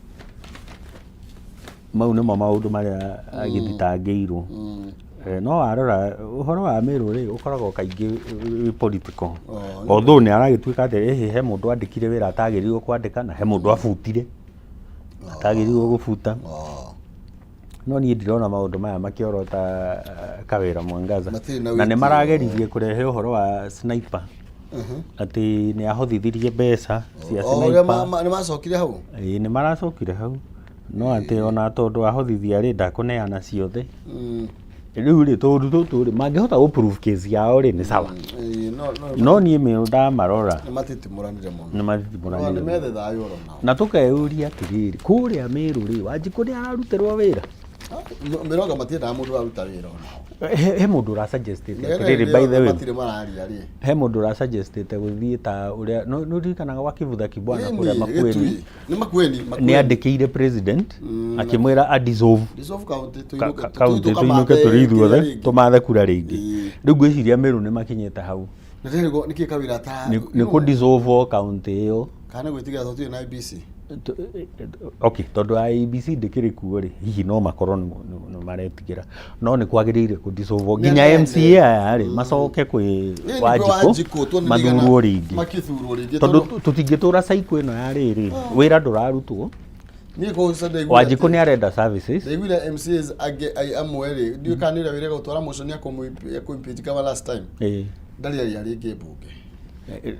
Mau nĩmo maũndũ marĩa agĩthitangĩirwo. No warora ũhoro wa Meru rĩ, ũkoragwo kaingĩ wĩ political. Although nĩ aragĩtuĩka atĩ ĩhĩ, he mũndũ andĩkire wĩra atagĩrĩirwo kwandĩka, na he mũndũ abutire atagĩrĩirwo gũbuta. No niĩ ndirona maũndũ maya makĩorota Kawĩra Mwangaza. Matirĩ na Na nĩ wĩtĩo. Marageririe kũrehe ũhoro wa sniper, atĩ nĩ ahothithirie mbeca cia O ũrĩa sniper. Nĩ macokire hau. Ĩĩ, nĩ maracokire hau, no atĩ ona tondũ ahothithia rĩ, ndakũneana ciothe. Rĩu rĩ, tũũndũ tũtũ rĩ, mangĩhota gũ prove case yao rĩ, nĩ sawa. Ĩĩ, no No niĩ Meru ndamarora, nĩ matitimũranire mũno. Nĩ No, matitimuranire. Nĩ methe thayũ oro nao. Na tũkeyũria atĩrĩrĩ, kũrĩa Meru rĩ, Wanjikũ nĩ ararutĩrwo wĩra? Mĩrongo matiendaga mũndũ ũraruta wĩra onao. He mũndũ ũrasuggestĩte atĩrĩrĩ, by the way, Matirĩ mararia rĩ. He mũndũ ũrasuggestĩte gũthiĩ ta ũrĩa no nĩũririkanaga gwa Kivutha Kibwana kũrĩa Ĩni, Makueni. Gĩtui. Nĩ Makueni. Nĩ andĩkĩire president akĩmwĩra a dissolve Dissolve county. County, tũinũke tũrĩ ithuothe tũmathe kura rĩngĩ. Rĩu ngwĩciria Meru nĩ makinyĩte hau. Nĩ nĩkĩ kawĩra ta Nĩ kũ dissolve county ĩyo. Kana gwĩtigĩra tũtirĩ na IEBC. Okay, tondũ IEBC ndĩkĩrĩ kuo rĩ, hihi no makorwo nĩ maretigĩra, no nĩ kwagĩrĩire kũ dissolve nginya Nĩ- MCA aya rĩ, macoke kwĩ Ĩĩ, nĩ kwĩ Wanjikũ, Wanjikũ, tuone mathurwo rĩngĩ. Makĩthurwo rĩngĩ. Tondũ tũtingĩtũra cycle ĩno ya rĩrĩ, wĩra ndũrarutwo. Niĩ kũca ndaiguire Wanjikũ nĩ arenda services. Ndaiguire MCAs angĩ amwe rĩ, ndiũĩ kana nĩ ũrĩa wĩrĩga gũtwara motion ya kũ-impeach kama last time. Ndarĩ aria rĩngĩ mbunge.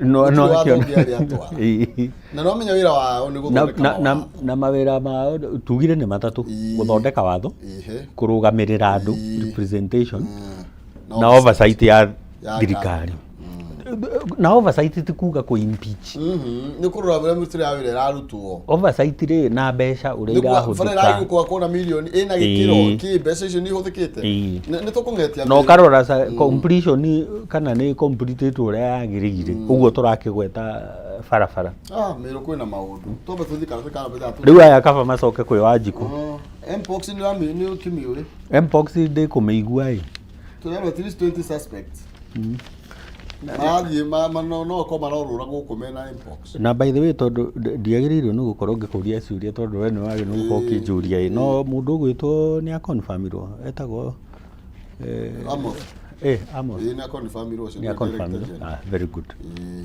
No no Gũtirĩ watho akĩona- ũngĩ arĩ atwara. Na no menya wĩra wao nĩ na, gũthondeka na, mawatho. Na mawĩra mao tugire nĩ matatũ: gũthondeka watho, kũrũgamĩrĩra andũ, representation, na oversight ya Ya thirikari. Na oversight ti kuga kũ impeach. Nĩ kũrora ũrĩa mĩrutĩre ya wĩra ĩrarutwo. Oversight rĩ, na mbeca ũrĩa Nĩ bara irahũthĩka. ĩragĩũka kuona mirioni ĩna gĩkĩro kĩ mbeca icio nĩ ihũthĩkĩte. Nĩ tũkũng'etia. Na ũkarora completion, kana nĩ completed ũrĩa yagĩrĩire, ũguo tũrakĩgweta barabara. Ah, Meru kwĩna maũndũ. Twambe tũthiĩ kana tũkana. Rĩu aya kaba macoke kwĩ Wanjikũ. Mpox nĩ wami nĩ ũkĩmĩũĩ? Mpox ndĩkũmĩigua ĩ. Tũrerwo at least 20 suspects. Marathiĩ no ko marorũra gũkũ mena mpox. Na by the way, tondũ ndiagĩrĩirwo nĩ gũkorwo ngĩkũria ciũria, tondũ we nĩ wagĩrĩirwo nĩ gũkorwo ũkĩnjũria ĩ, no mũndũ ũgwĩtwo nĩ aconfirmirwo etagwo Amos. Amos. Ĩĩ, nĩ aconfirmirwo ũcio. Nĩ Nĩ aconfirmirwo. Director General. Ah, very good,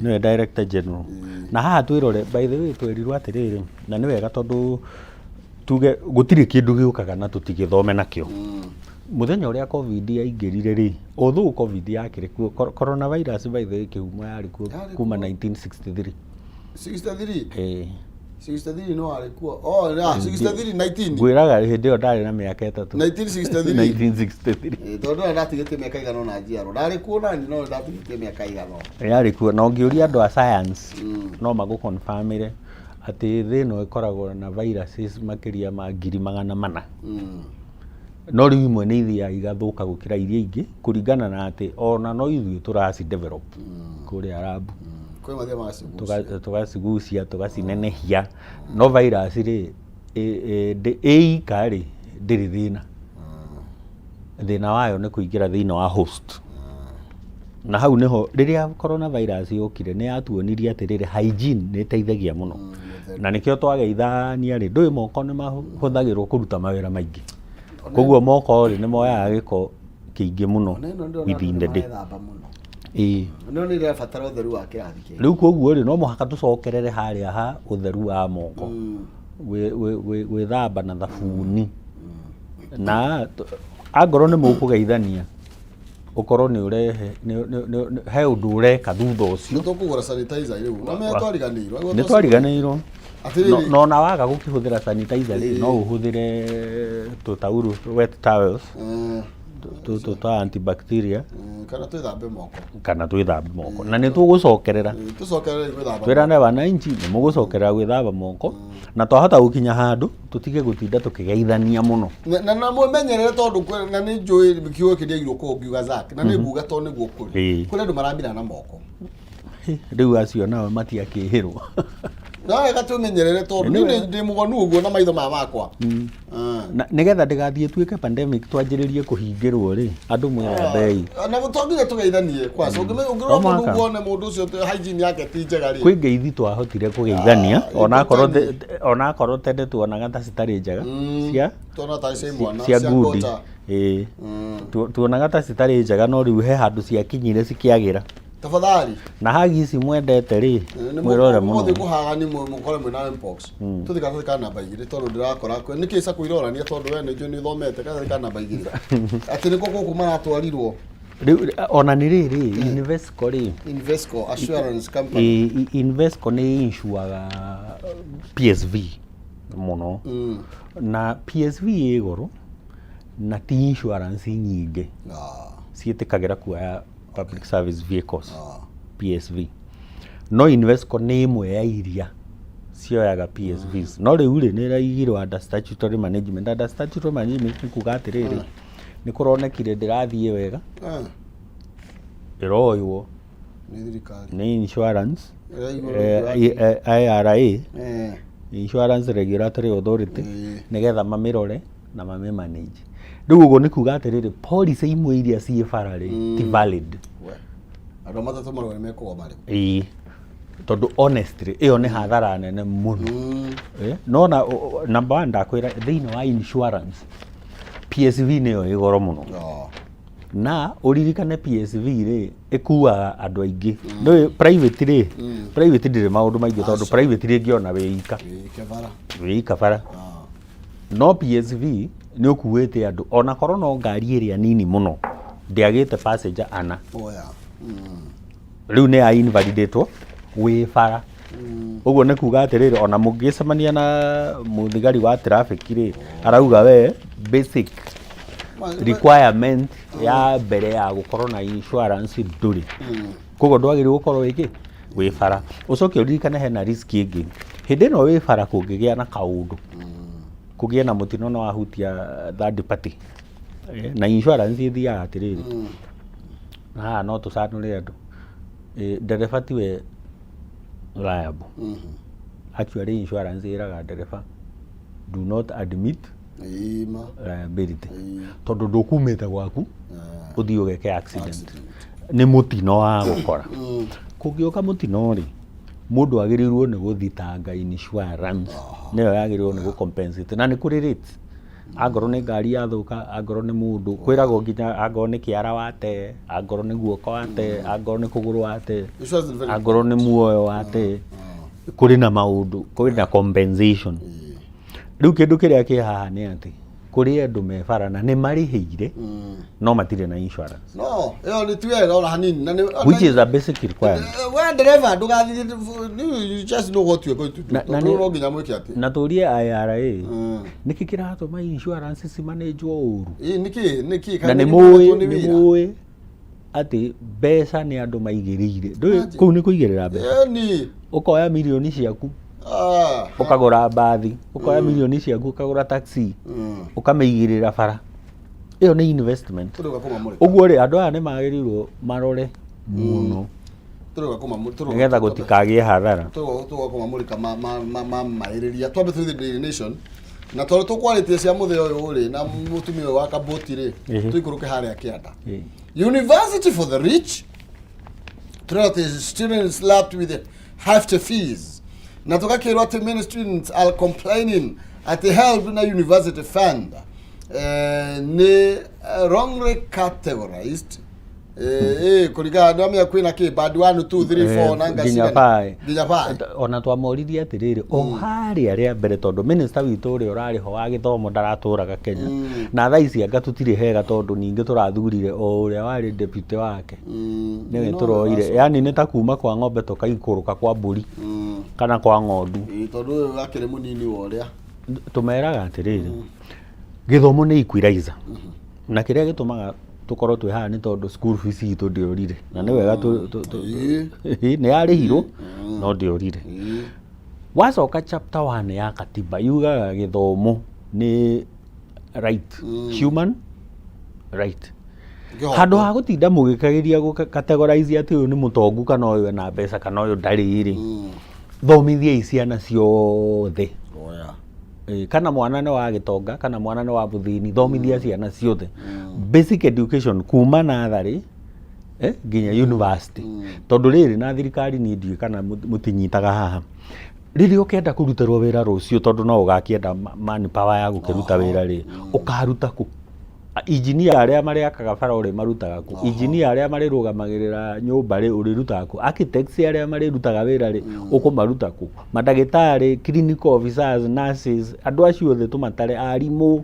nĩwe director general. Na haha twĩrore, by the way, twerirwo atĩrĩrĩ, na nĩ wega tondũ tuge gũtirĩ kĩndũ gĩũkaga na tũtigĩthome nakĩo. Mũthenya ũrĩa COVID yaingĩrire rĩ, although COVID yakĩrĩ kuo, coronavirus, by the way, kĩhumo yarĩ kuo Yarĩ kuma kuo. 1963. 63. Eh. 63 no arĩ kuo. Oh, yeah, 63 19. Ngwĩraga hĩndĩ ĩyo ndarĩ na mĩaka 3. 1963. 1963. Ĩĩ, tondũ ndona ndatigĩtie mĩaka igana ũna njiarwo. Ndarĩ kuo nani, no ndatigĩtie mĩaka igana ũna. Yarĩ kuo, na ũngĩũria andũ a science no magũconfirmĩre atĩ thĩ ĩno ĩkoragwo na viruses makĩria ma 400,000. No rĩu imwe nĩ ithiaga igathũka gũkĩra iria ingĩ, kũringana na atĩ ona no ithuĩ tũraci develop kũrĩa lab. Kwĩ mathiaga magacigucia. Tũgacigucia, tũgacinenehia, no virus rĩ, ĩ ika rĩ, ndĩrĩ thĩna. Thĩna wayo nĩ kũingĩra thĩinĩ wa host, na hau nĩho rĩrĩa coronavirus yokire nĩ yatuonirie atĩrĩrĩ, hygiene nĩ ĩteithagia mũno, na nĩkĩo twageithania rĩ, ndũĩ moko nĩ mahũthagĩrwo kũruta mawĩra maingĩ, koguo moko rĩ, nĩ moyaga gĩko kĩingĩ mũno Ona ĩno ndĩrona within the day. marethamba mũno. Ĩĩ. No nĩ ĩrabatara ũtheru wa kĩrathi kĩngĩ. Rĩu koguo rĩ, no mũhaka tũcokerere harĩa ha ũtheru wa moko, gwĩthamba na thabuni, na angorwo nĩ mũkũgeithania, ũkorwo nĩ ũrehe he ũndũ ũreka thutha ũcio. Nĩ tũkũgũra sanitizer rĩu. Na menya twariganĩirwo. Nĩ twariganĩirwo. Atĩrĩrĩ. No ona waga gũkĩhũthĩra sanitizer rĩ, no ũhũthĩre tũtaurũ, wet towels. Tũtũ twa antibacteria. Kana twĩthambe moko. Kana twĩthambe moko na nĩ tũgũcokerera. Tũcokerere gwĩthamba. Twĩrane wananchi nĩ mũgũcokerera gwĩthamba moko na twahota gũkinya handũ tũtige gũtinda tũkĩgeithania mũno. Na mwĩmenyerere tondũ na nĩ njũĩ kiugo kĩrĩa kũu ngiuga Zack na nĩ nguga tondũ nĩguo kũrĩ. Kũrĩ andũ maramira na moko. Rĩu acio nao matiakĩhĩrwo. No wega twĩmenyerere tondũ niĩ ndĩ mũgonu ũguo na maitho maya makwa. Na nĩgetha ndĩgathiĩ ĩtuĩke pandemic twanjĩrĩrie kũhingĩrwo rĩ, andũ mwĩthambei. Na to nginya tũgeithanie kwaca ũngĩrora No mũndũ mũhaka. ũguo wone mũndũ ũcio hygiene yake ti njega rĩ. Kwĩ ngeithi twahotire kũgeithania onakorwo onakorwo tene tuonaga ta citarĩ njega cia Tuona ta cia imwana cia ngundi. ngota. Ĩĩ. Tuonaga ta citarĩ njega no rĩu he handũ ciakinyire cikĩagĩra. Tafadhali. Na hagi ici mwendete rĩ, mwĩrore mũno. Mũthiĩ kũhaga nĩ mũkore mwĩna mpox. Tũthiĩ karatathi ka namba igĩrĩ tondũ ndĩrakora nĩkĩ cakũ irorania tondũ we nĩ njũĩ nĩ ũthomete karatathi ka namba igĩrĩ. Atĩ nĩko gũkũ maratwarirwo. Rĩu ona nĩ rĩrĩ Invesco rĩ, Invesco Assurance Company. Invesco nĩ inshuaga PSV mũno. Na PSV ĩ goro na ti insurance nyingĩ ciĩtĩkagĩra kuoya public service vehicles, PSV. No Invesco nĩ ĩmwe ya iria cioyaga PSVs. No rĩu rĩ, nĩ ĩraigirwo under statutory management. Under statutory management nĩ kuga atĩrĩrĩ, nĩ kũronekire ndĩrathiĩ wega, ĩroywo Nĩ thirikari. Nĩ insurance Ĩraigwo IRA, Insurance Regulatory Authority, nĩgetha mamĩrore na mamĩ manage. Rĩu ũguo nĩ kuga atĩrĩrĩ, policy imwe iria ciĩ bara rĩ, ti valid. We. Andũ a matatũ marauga nĩ mekũgoma rĩu. Ĩĩ, tondũ honestly ĩyo nĩ hathara nene mũno. No na number one ndakwĩra thĩinĩ wa insurance PSV nĩyo ĩ goro mũno. Na ũririkane PSV rĩ, ĩkuaga andũ aingĩ. Ndũĩ private rĩ, private ndĩrĩ maũndũ maingĩ tondũ private rĩngĩ ona wĩ ika. Ĩ, kebara. Wĩ ika bara. No PSV nĩ ũkuĩte andũ ona korwo no ngari ĩrĩa nini mũno ndĩagĩte passenger ana. Oya. Rĩu nĩ ya invalidatwo wĩ bara. Ũguo nĩ kuga atĩrĩrĩ, ona mũngĩcemania na mũthigari wa traffic rĩ, arauga we basic requirement ya mbere ya gũkorwo na insurance ndũrĩ. Koguo ndwagĩrĩirwo gũkorwo wĩ kĩ? Wĩ bara. Ũcoke ũririkane hena risk ĩngĩ. Hĩndĩ ĩno wĩ bara kũngĩgĩa na kaũndũ, kũgĩe na mũtino na wahutia third party, na insurance ĩthiaga atĩrĩrĩ, na haha no tũcanũre andũ, ndereba tiwe liable. Actually insurance ĩraga ndereba do not admit Ima. liability tondũ ndũkumĩte gwaku ũthiĩ ũgeke accident, nĩ mũtino wa gũkora. Kũngĩũka mũtino rĩ, mũndũ agĩrĩirwo nĩ gũthitanga insurance, nĩyo yagĩrĩirwo nĩ gũ-compensate, na nĩ kũrĩ rates, angorwo nĩ ngari yathũka, angorwo nĩ mũndũ, kwĩragwo nginya angorwo nĩ kĩara wate, angorwo nĩ guoko wate, angorwo nĩ kũgũrũ wate, Insurance is very angorwo nĩ muoyo wate, kũrĩ na maũndũ, kũrĩ na compensation. Rĩu kĩndũ kĩrĩa kĩ haha nĩ atĩ kũrĩ andũ me bara na nĩ marĩhĩire no matirĩ na insurance. No, ĩyo nĩ ti wega ona hanini. Na nĩ Which is a basic requirement. We ndereba ndũgathiĩ, you just know what you are going to do. Na Tondũ no nginya mwĩke atĩ. Na tũrie IRA, nĩkĩ kĩratũma insurance cimanĩnjwo ũru? Ĩ, nĩkĩ nĩkĩ? Na nĩ mũĩ, nĩ mũĩ atĩ mbeca nĩ andũ maigĩrĩire. Ndũĩ kũu nĩ kũigĩrĩra mbeca. Ĩni. Ũkoya mirioni ciaku ũkagũra mbathi, ũkoya mirioni ciaku ũkagũra taxi, ũkamĩigĩrĩra bara. Ĩyo nĩ investment. Tũrĩũka kũmamũrĩka. Ũguo rĩ, andũ aya nĩ magĩrĩirwo marore mũno Tũrĩũka kũmamũrĩka. nĩgetha gũtikagĩe hathara. Tũrĩũka kũmamũrĩka mamarĩrĩria. Twambe tũthiĩ Daily Nation. Na tondũ tũkwarĩtie cia mũthĩ ũyũ rĩ na mũtumia ũyũ wa kabũti rĩ, tũikũrũke harĩa kĩanda. University for the rich. Tũrona atĩ students slapped with hefty fees. Na tũgakĩrwo atĩ many students are complaining at the HELB na university fund nĩ wrongly categorized, kũringana na mĩa kwĩna kĩ band 1 2 3 4 na nginya ngacigana bae. Nginya bae. Ona twamoririe atĩrĩrĩ, o harĩa rĩa mbere, tondũ minister witũ ũrĩa ũrarĩ ho wa gĩthomo ndaratũraga Kenya na thaa ici anga tũtirĩ hega, tondũ ningĩ tũrathurire o ũrĩa warĩ deputy wake nĩwe tũroire, yani nĩ ta kuma kwa ng'ombe tũkaikũrũka kwa mbũri kana kwa ng'ondu. Ĩĩ, tondũ ũyũ akĩrĩ mũnini wa ũrĩa. Tũmeraga atĩrĩrĩ, gĩthomo nĩ equalizer. Na kĩrĩa gĩtũmaga tũkorwo twĩ haha nĩ tondũ school fees itũ ndĩorire, na nĩ wega nĩ yarĩhirwo no ndĩorire. Wacoka chapter 1 ya katiba yugaga gĩthomo nĩ right, human right. Kĩhooto. Handũ ha gũtinda mũgĩkageria gũ categorize atĩ ũyũ nĩ mũtongu kana ũyũ ena mbeca kana ũyũ ndarĩ rĩ, thomithiai ciana ciothe. Oya. Kana mwana nĩ wa gĩtonga kana mwana nĩ wa mũthĩni, thomithia ciana ciothe basic education kuma natharĩ nginya university. Tondũ rĩrĩ na thirikari niĩ ndiũĩ kana mũtinyitaga haha, rĩrĩa ũkenda kũrutĩrwo wĩra rũciũ, tondũ no ũgakĩenda manpower ya gũkĩruta wĩra rĩ, ũkaruta kũ? Engineer arĩa marĩakaga bara ũrĩ marutaga kũ? Engineer arĩa marĩrũgamagĩrĩra nyũmba rĩ, ũrĩrutaga kũ? Architects arĩa marĩrutaga wĩra rĩ, ũkũmaruta kũ? Mandagĩtarĩ, clinical officers, nurses, andũ acio othe tũmatare, arimũ,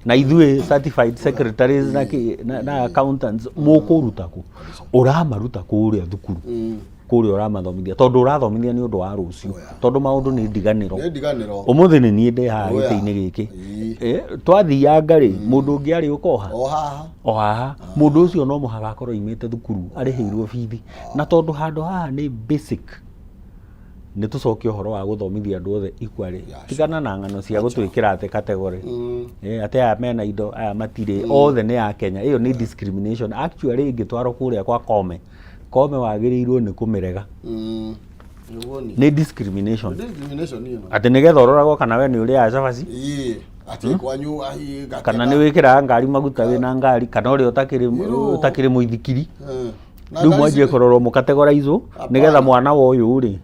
na ithuĩ certified secretaries na, na accountants, mũkũruta kũ? Ũramaruta kũrĩa thukuru, kũrĩa ũramathomithia, tondũ ũrathomithia nĩ ũndũ wa rũciũ, tondũ maũndũ nĩ ndiganĩro. Nĩ ndiganĩro. Ũmũthĩ nĩ niĩ ndĩ haha Oya. gĩtĩ-inĩ gĩkĩ. Twathianga rĩ, mũndũ ũngĩ arĩ ũkoha O haha. O haha. Mũndũ ũcio no mũhaka akorwo aimĩte thukuru arĩhĩirwo bithi, na tondũ handũ haha nĩ basic, nĩ tũcokie ũhoro wa gũthomithia andũ othe equally. Tigana na ng'ano cia gũtwĩkĩra atĩ category, atĩ aya mena indo, aya matirĩ, othe nĩ a Kenya. Ĩyo nĩ discrimination actually. Ĩngĩtwarwo kũrĩa kwa Kome, Kome wagĩrĩirwo nĩ kũmĩrega. Nĩguo ni. Nĩ discrimination. Discrimination ĩno. Atĩ nĩgetha ũroragwo kana we nĩ ũrĩaga cabaci Ĩĩ. Atĩ kwanyu ahi gatega. Kana nĩ wĩkĩraga ngari maguta wĩna ngari, kana ũrĩa ũtakĩrĩ Ĩrũ. ũtakĩrĩ mũithikiri. Na Rĩu ngari mwanjie kũrorwo mũkategoraizwo nĩgetha mwana wa ũyũ rĩ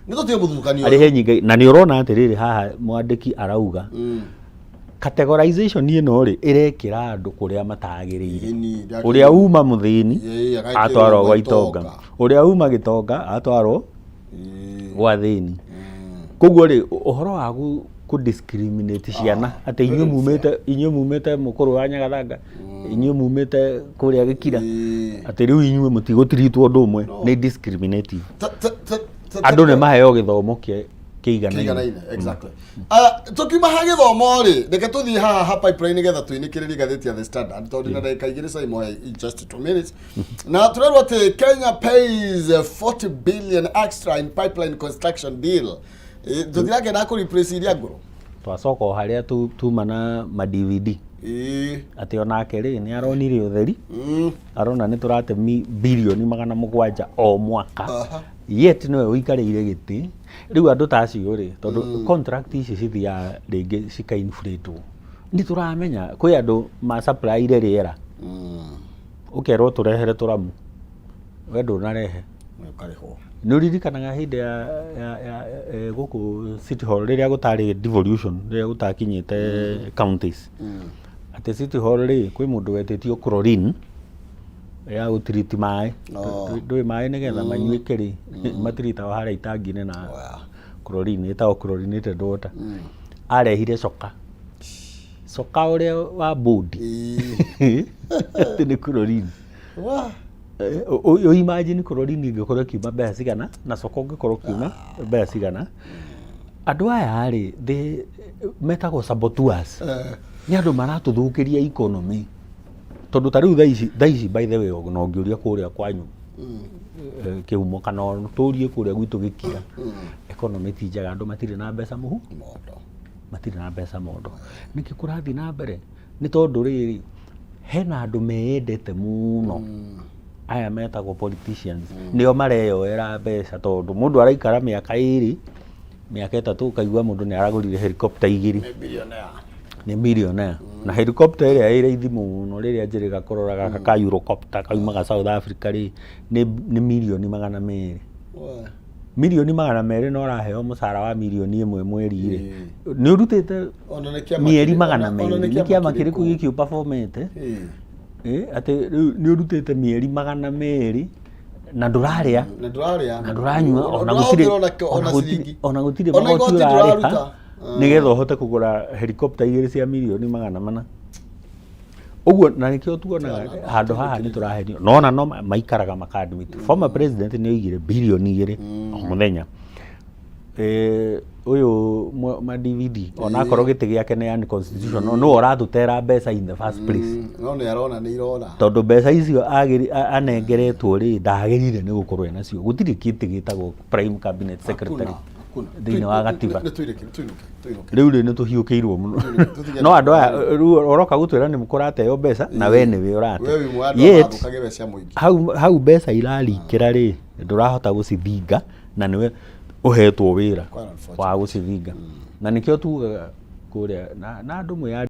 Nĩ tũtige mũthutũkanio. Arĩhe nyingĩ. Na nĩ ũrona atĩrĩrĩ, haha mwandĩki arauga categorization ĩno rĩ, ĩrekĩra andũ kũrĩa matagĩrĩire. Ĩni, Ũrĩa uma mũthĩni Ĩĩ, agekĩrwo atwarwo gwa gwa itonga, itonga. ũrĩa uma gĩtonga atwarwo gwa thĩni. Koguo rĩ, ũhoro wa kũ discriminate ciana atĩ inyuĩ mumĩte mũkũrũ wa Nyagathanga, inyuĩ mumĩte kũrĩa Gĩkira, atĩ rĩu inyuĩ mũtigũtiritwo ũndũ ũmwe, nĩ discriminative. Andũ nĩ maheo gĩthomo kĩiganaine. Kĩiganaine, exactly. Tukiuma ha gĩthomo rĩ, reke tũthiĩ haha ha pipeline nĩgetha tũinĩkĩrĩrie ngathĩti ya The Standard, tondũ na ndagĩka 2 Simon, in just 2 minutes, na tũrerwo atĩ Kenya pays 40 billion extra in pipeline construction deal. Tũtirakenda kũ replace iria ngũrũ. Twacoka o harĩa tuma na ma DVD, atĩ onake rĩ, nĩ aronire ũtheri, arona nĩ tũrate birioni 700 o mwaka, yet nĩwe ũikarĩire gĩtĩ. Rĩu andũ ta acio rĩ, tondũ contract ici cithiaga rĩngĩ cikainflatwo, nĩ tũramenya kwĩ andũ ma-supplyire rĩera, ũkerwo tũrehere tũramu, we ndũnarehe. Ũkarĩhwo. Nĩ ũririkanaga hĩndĩ ya gũkũ City Hall, rĩrĩa gũtarĩ devolution, rĩrĩa gũtakinyĩte counties, atĩ City Hall rĩ, kwĩ mũndũ wetĩtio chlorine ya gũtiriti maĩ? Ndũĩ maĩ nĩgetha manyuĩke rĩ, matiritagwo harĩa itangi-inĩ na chlorine ĩtagwo chlorinated water. Arehire coka, coka ũrĩa wa bodi, atĩ nĩ chlorine. Wah. Ũ imagine chlorine ĩngĩkorwo ĩkiuma mbeca cigana na coka ũngĩkorwo ũkiuma mbeca cigana? Andũ aya rĩ, they metagwo saboteurs. Nĩ andũ maratũthũkĩria economy, tondũ ta rĩu thaa ici, by the way, ona ũngĩũria kũrĩa kwanyu kĩhumo, kana tũrie kũrĩa gwitũ Gĩkira, economy ti njega, andũ matirĩ na mbeca mũhu. Mondo. Matirĩ na mbeca mondo. Nĩkĩ kũrathiĩ na mbere? Nĩ tondũ rĩrĩ, hena andũ meyendete mũno, aya metagwo politicians, nĩo mareyoera mbeca, tondũ mũndũ araikara mĩaka 2, mĩaka 3, ũkaigua mũndũ nĩ aragũrire helicopter 2. Nĩ billionaire. Nĩ millionaire. Na helicopter ĩrĩa ĩ raithi mũno, rĩrĩa njĩrĩga kũrora, gaka ka Eurocopter kaumaga South Africa rĩ, nĩ mirioni 200. Wah. Mirioni 200, na ũraheo mũcara wa mirioni 1 mweri rĩ, nĩ ũrutĩte Ona nĩ kĩama mĩeri magana ona merĩ. nĩ Nĩ kĩama kĩrĩkũ kĩrĩkũ? gĩkĩ ũperformete? Ĩĩ. Atĩ rĩu nĩ ũrutĩte mĩeri 200 na ndũrarĩa Na ndũrarĩa. na ndũranyua, ona gũtirĩ Ndũrahũthĩra ona ona gũtirĩ ciringi. ona gũtirĩ Ona magoti igoti ũrarĩha ndũraruta. nĩgetha ũhote kũgũra helicopter 2 cia mirioni 400 ũguo. Na nĩkĩo tuonaga handũ haha nĩ tũrahenio, nona no maikaraga maka admit former president nĩ oigire birioni 2 o mũthenya. Ũyũ ma DVD onakorwo gĩtĩ gĩake nĩ unconstitutional, nĩwe ũratũtera mbeca in the first place. No nĩ arona nĩ irora. Tondũ mbeca icio anengeretwo rĩ, ndagĩrĩire nĩ gũkorwo enacio. Gũtirĩ kĩtĩ gĩtagwo prime cabinet secretary Hakuna, hakuna. thĩinĩ wa gatiba. Nĩ tũinũke, tũinũke, tũinũke. Rĩu rĩ, nĩ tũhiũkĩirwo mũno. Tũtige. No andũ aya rĩu ũroka gũtwĩra nĩ kũrateo mbeca na we nĩwe ũrate. We wĩ mwe andũ Yet, mathũkagia mbeca cia mũingĩ. hau mbeca irarikĩra rĩ, ndũrahota gũcithinga na nĩwe ũhetwo wĩra Quite unfortunate. wa gũcithinga, na nĩkĩo tugaga kũrĩa na andũ mwĩyandĩkithie.